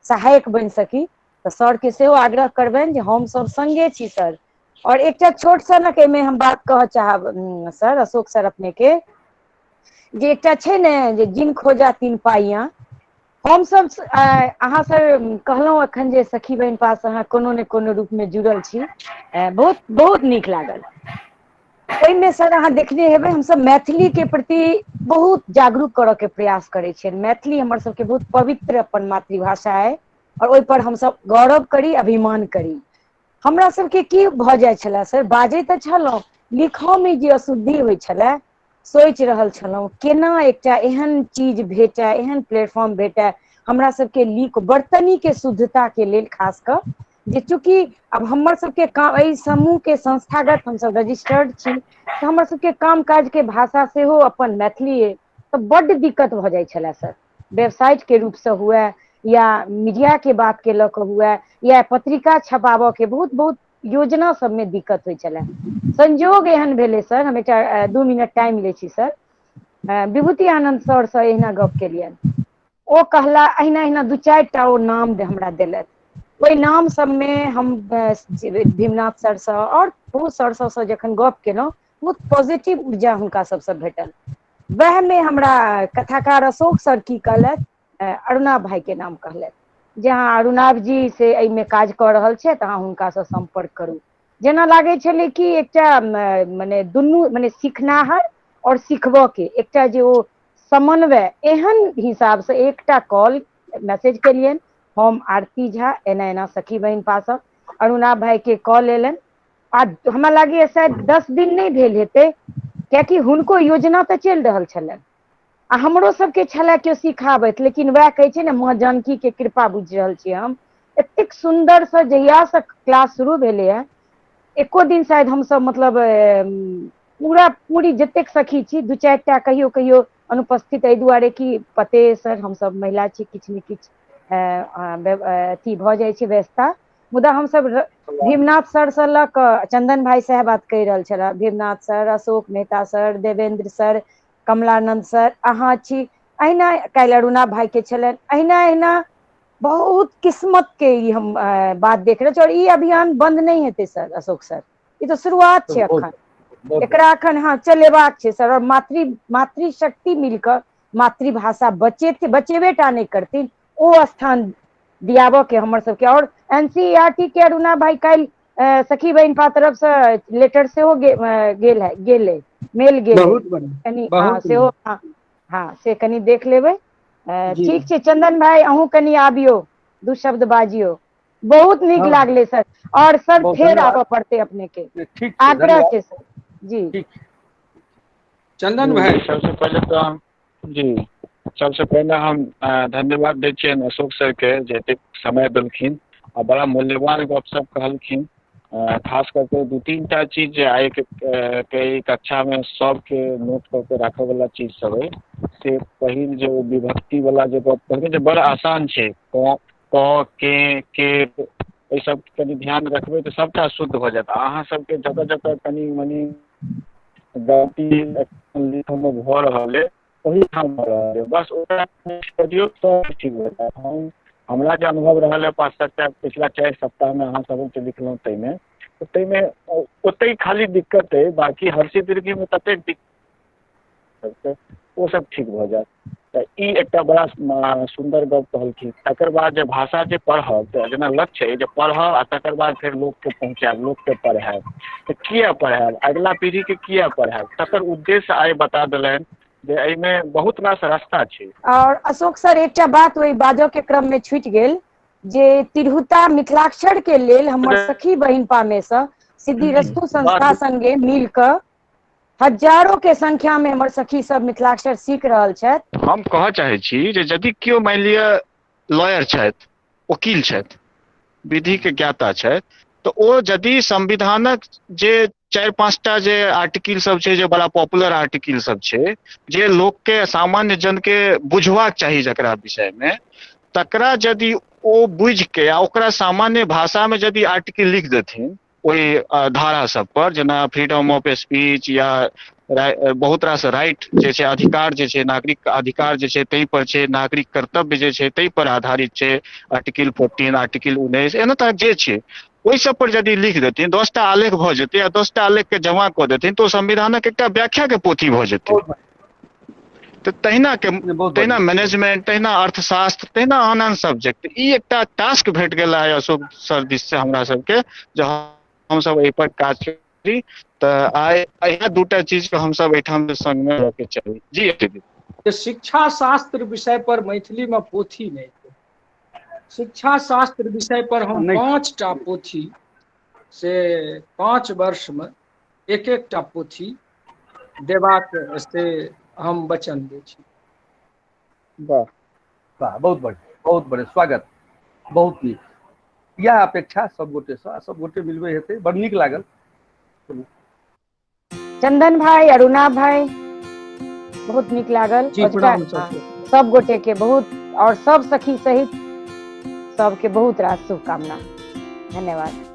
सहायक बनि सकी तऽ सर के सेहो आग्रह करबनि जे हमसब संगे छी सर। और एकटा छोट सनक एहिमे हम बात कहऽ चाहब सर, अशोक सर अपने के, जे एकटा छै ने जे जिन खोजा तीन पाइया, हमसब अहाँ सर कहलहुँ अखन जे सखी बहिन पास अहाँ कोनो ने कोनो रूपमे जुड़ल छी, बहुत बहुत नीक लागल। ओहिमे सर अहाँ देखने हेबै हमसब मैथिली के प्रति बहुत जागरूक करऽ के प्रयास करै छियै। मैथिली हमर सबके बहुत पवित्र अपन मातृभाषा है और ओहि पर हमसब गौरव करी, अभिमान करी। हमरा सबके की भऽ जाइ छलै सर, बाजै तऽ छलहुँ, लिखऽमे जे अशुद्धि होइ छलै सोचि रहल छलहुँ केना एकटा एहन चीज भेटय, एहन प्लेटफॉर्म भेटय हमरा सबके लिख वर्तनीके शुद्धताके लेल, खास कऽ जे चूँकि आब हमर सबके काम एहि समूहके संस्थागत हमसब रजिस्टर्ड छी तऽ हमर सबके काम काजके भाषा सेहो अपन मैथिली अइ, तऽ बड्ड दिक्कत भऽ जाइ छलै सर। वेबसाइटके रूपसँ हुए या मीडियाके बातके लऽ कऽ हुए या पत्रिका छपाबऽके बहुत बहुत योजना सबमे दिक्कत होइ छलै। संजोग एहन भेलै सर, हम एकटा 2 मिनट टाइम लै छी सर। विभूति आनन्द सरसँ एहिना गप केलियनि, ओ कहला अहिना अहिना 2-4 टा ओ नाम हमरा देलथि। ओहि नाम सबमे हम भीमनाथ सरसँ और बहुत सर सबसँ जखन गप केलहुँ, बहुत पॉजिटिव ऊर्जा हुनका सबसँ भेटल। वएहमे हमरा कथाकार अशोक सर की कहलथि अरुणा भाई के नाम कहलथि जे अहाँ अरुणाभ जी से एहिमे काज कऽ रहल छथि, अहाँ हुनकासँ सम्पर्क करू। जेना लागै छलै कि एकटा मने दुनू मने सिखनाहर आओर सिखबऽ के एकटा जे ओ समन्वय एहन हिसाबसँ एकटा कॉल मैसेज केलियनि, हम आरती झा एना एना सखी बहिन पासब, अरुणा भाई के कॉल एलनि आ हमरा लागैए शायद 10 दिन नहि भेल हेतै, कियाकि हुनको योजना तऽ चलि रहल छलनि आ हमरो सबके छलए केओ सिखाबैत, लेकिन वएह कहै छै ने माँ जानकी के कृपा बुझि रहल छियै हम। एतेक सुन्दरसँ जहियासँ क्लास शुरू भेलैए एको दिन शायद हमसब मतलब पूरा पूरी जतेक सखी छी 2-4 टा कहियो कहियो अनुपस्थित एहि दुआरे कि पते सर हमसब महिला छी, किछु ने किछु अथी भऽ जाइ छै व्यस्तता, मुदा हमसब भीमनाथ सर से लऽ कऽ चंदन भाई सएह बात कहि रहल छलाह, Bhimnath sir, Ashok Mehta sir, Devendra sir, Kamalanand sir, अहाँ छी, अहिना काल्हि अरुणा भाई के छलनि, अहिना अहिना बहुत किस्मत के ई हम बात देख रहल छी। और ई अभियान बंद नहि हेतै सर, अशोक सर, ई तऽ शुरुआत छै अखन, एकरा अखन हँ चलेबाक छै सर। और मातृशक्ति मिलकऽ मातृभाषा बचेबे टा नहि करथिन, ओ स्थान दियाबऽ के हमर सबके। और एनसीईआरटी के अरुणा भाई काल्हि सखी बहिनपा तरफ से लेटर सेहो गेल है, गेलै, मेल गेल कनि, हँ सेहो, हँ से कनि देख लेबै। ठीक छै चंदन भाई, अहूँ कनि आबियौ, 2 शब्द बाजियौ। बहुत नीक लागलै सर, और सर फेर आबऽ पड़तै अपने के, आग्रह छै सर जी। चंदन भाई, सबसे पहिले तऽ जी सबसे पहिले हम धन्यवाद दै छियनि अशोक सर के जे एतेक समय देलखिन आ बड़ा मूल्यवान गप सब कहलखिन। खास करके 2-3 टा चीज जे आइ के कक्षा में सबके नोट करके राखऽ वाला चीज सब है, से पहिल जे विभक्ति वाला जे गप कहलखिन जे बड़ा आसान छै, क के एहि सब कनि ध्यान रखबै तऽ सबटा शुद्ध भऽ जायत। अहाँ सबके जतऽ जतऽ कनि मनि गलती लिखऽ मे भऽ रहल अइ ओहिठाम भऽ रहल अइ, बस ओकरा दियौ सब ठीक भऽ जायत। हमरा जे अनुभव रहल है 5-7 पिछला 4 सप्ताहमे अहाँ सबके लिखलहुँ ताहिमे ओतहि खाली दिक्कत अइ, बाकी हर्षी दीर्घीमे ततेक दिक्कत ओ सब ठीक भऽ जायत। तऽ ई एकटा बड़ा सुन्दर गप कहलखिन। तकर बाद जे भाषा जे पढ़ब, तऽ जेना लक्ष्य अइ जे पढ़ब आ तकर बाद फेर लोकके पहुँचायब, लोकके पढ़ायब, तऽ किया पढ़ायब, अगिला पीढ़ीके किया पढ़ायब, तकर उद्देश्य आइ बता देलनि जे एहिमे बहुत रास रास्ता छै। और अशोक सर एकटा बात ओहि बाजऽ के क्रम में छूटि गेल जे तिरहुता मिथिलाक्षर के लेल हमर सखी बहिनपा में से सिद्धिरस्तु संस्था संगे मिल कऽ हजारों के संख्या में हमर सखी सब मिथिलाक्षर सीख रहल छथि। हम कहऽ चाहै छी जे यदि केओ मानि लिअ लॉयर छथि, वकील छथि, विधि के ज्ञाता छथि, तऽ ओ यदि संविधानक जे 4-5 टा जे आर्टिकल सब छै, जे बड़ा पॉपुलर आर्टिकल सब छै, जे लोकके सामान्य जनके बुझबाक चाही जकरा विषयमे, तकरा यदि ओ बुझिके आ ओकरा सामान्य भाषामे यदि आर्टिकल लिख देथिन ओहि धारा सब पर, जेना फ्रीडम ऑफ स्पीच या बहुत रास राइट जे छै, अधिकार जे छै, नागरिक अधिकार जे छै ताहि पर छै, नागरिक कर्तव्य जे छै ताहि पर आधारित छै, आर्टिकल 14, आर्टिकल 19, एना तरह जे छै ओहि सब पर यदि लिख देथिन, 10 टा आलेख भऽ जेतै आ 10 टा आलेख के जमा कऽ देथिन तऽ ओ संविधानक एकटा व्याख्या के पोथी भऽ जेतै। तऽ तहिना के तहिना मैनेजमेंट, तहिना अर्थशास्त्र, तहिना आन आन सब्जेक्ट। ई एकटा टास्क भेट गेल है अशोक सर दिस से हमरा सबके जे हमसब एहि पर काज करी। तऽ आइ इएह 2 चीज के हमसब एहिठाम संग मे लऽ के चली। जी, शिक्षा शास्त्र विषय पर मैथिली में पोथी नहि, शिक्षा शास्त्र विषय पर हम 5 टा पोथी से 5 वर्ष में 1-1 टा पोथी देबाक से हम वचन दै छी। वाह वाह, बहुत बढ़िया, बहुत बढ़िया, स्वागत, बहुत नीक। इएह अपेक्षा सब गोटे से, सब गोटे मिलबे हेतै, बड़ नीक लागल। चंदन भाई, अरुणा भाई, बहुत नीक लागल सब गोटे के बहुत, और सब सखी सहित सबके बहुत रास शुभकामना। धन्यवाद।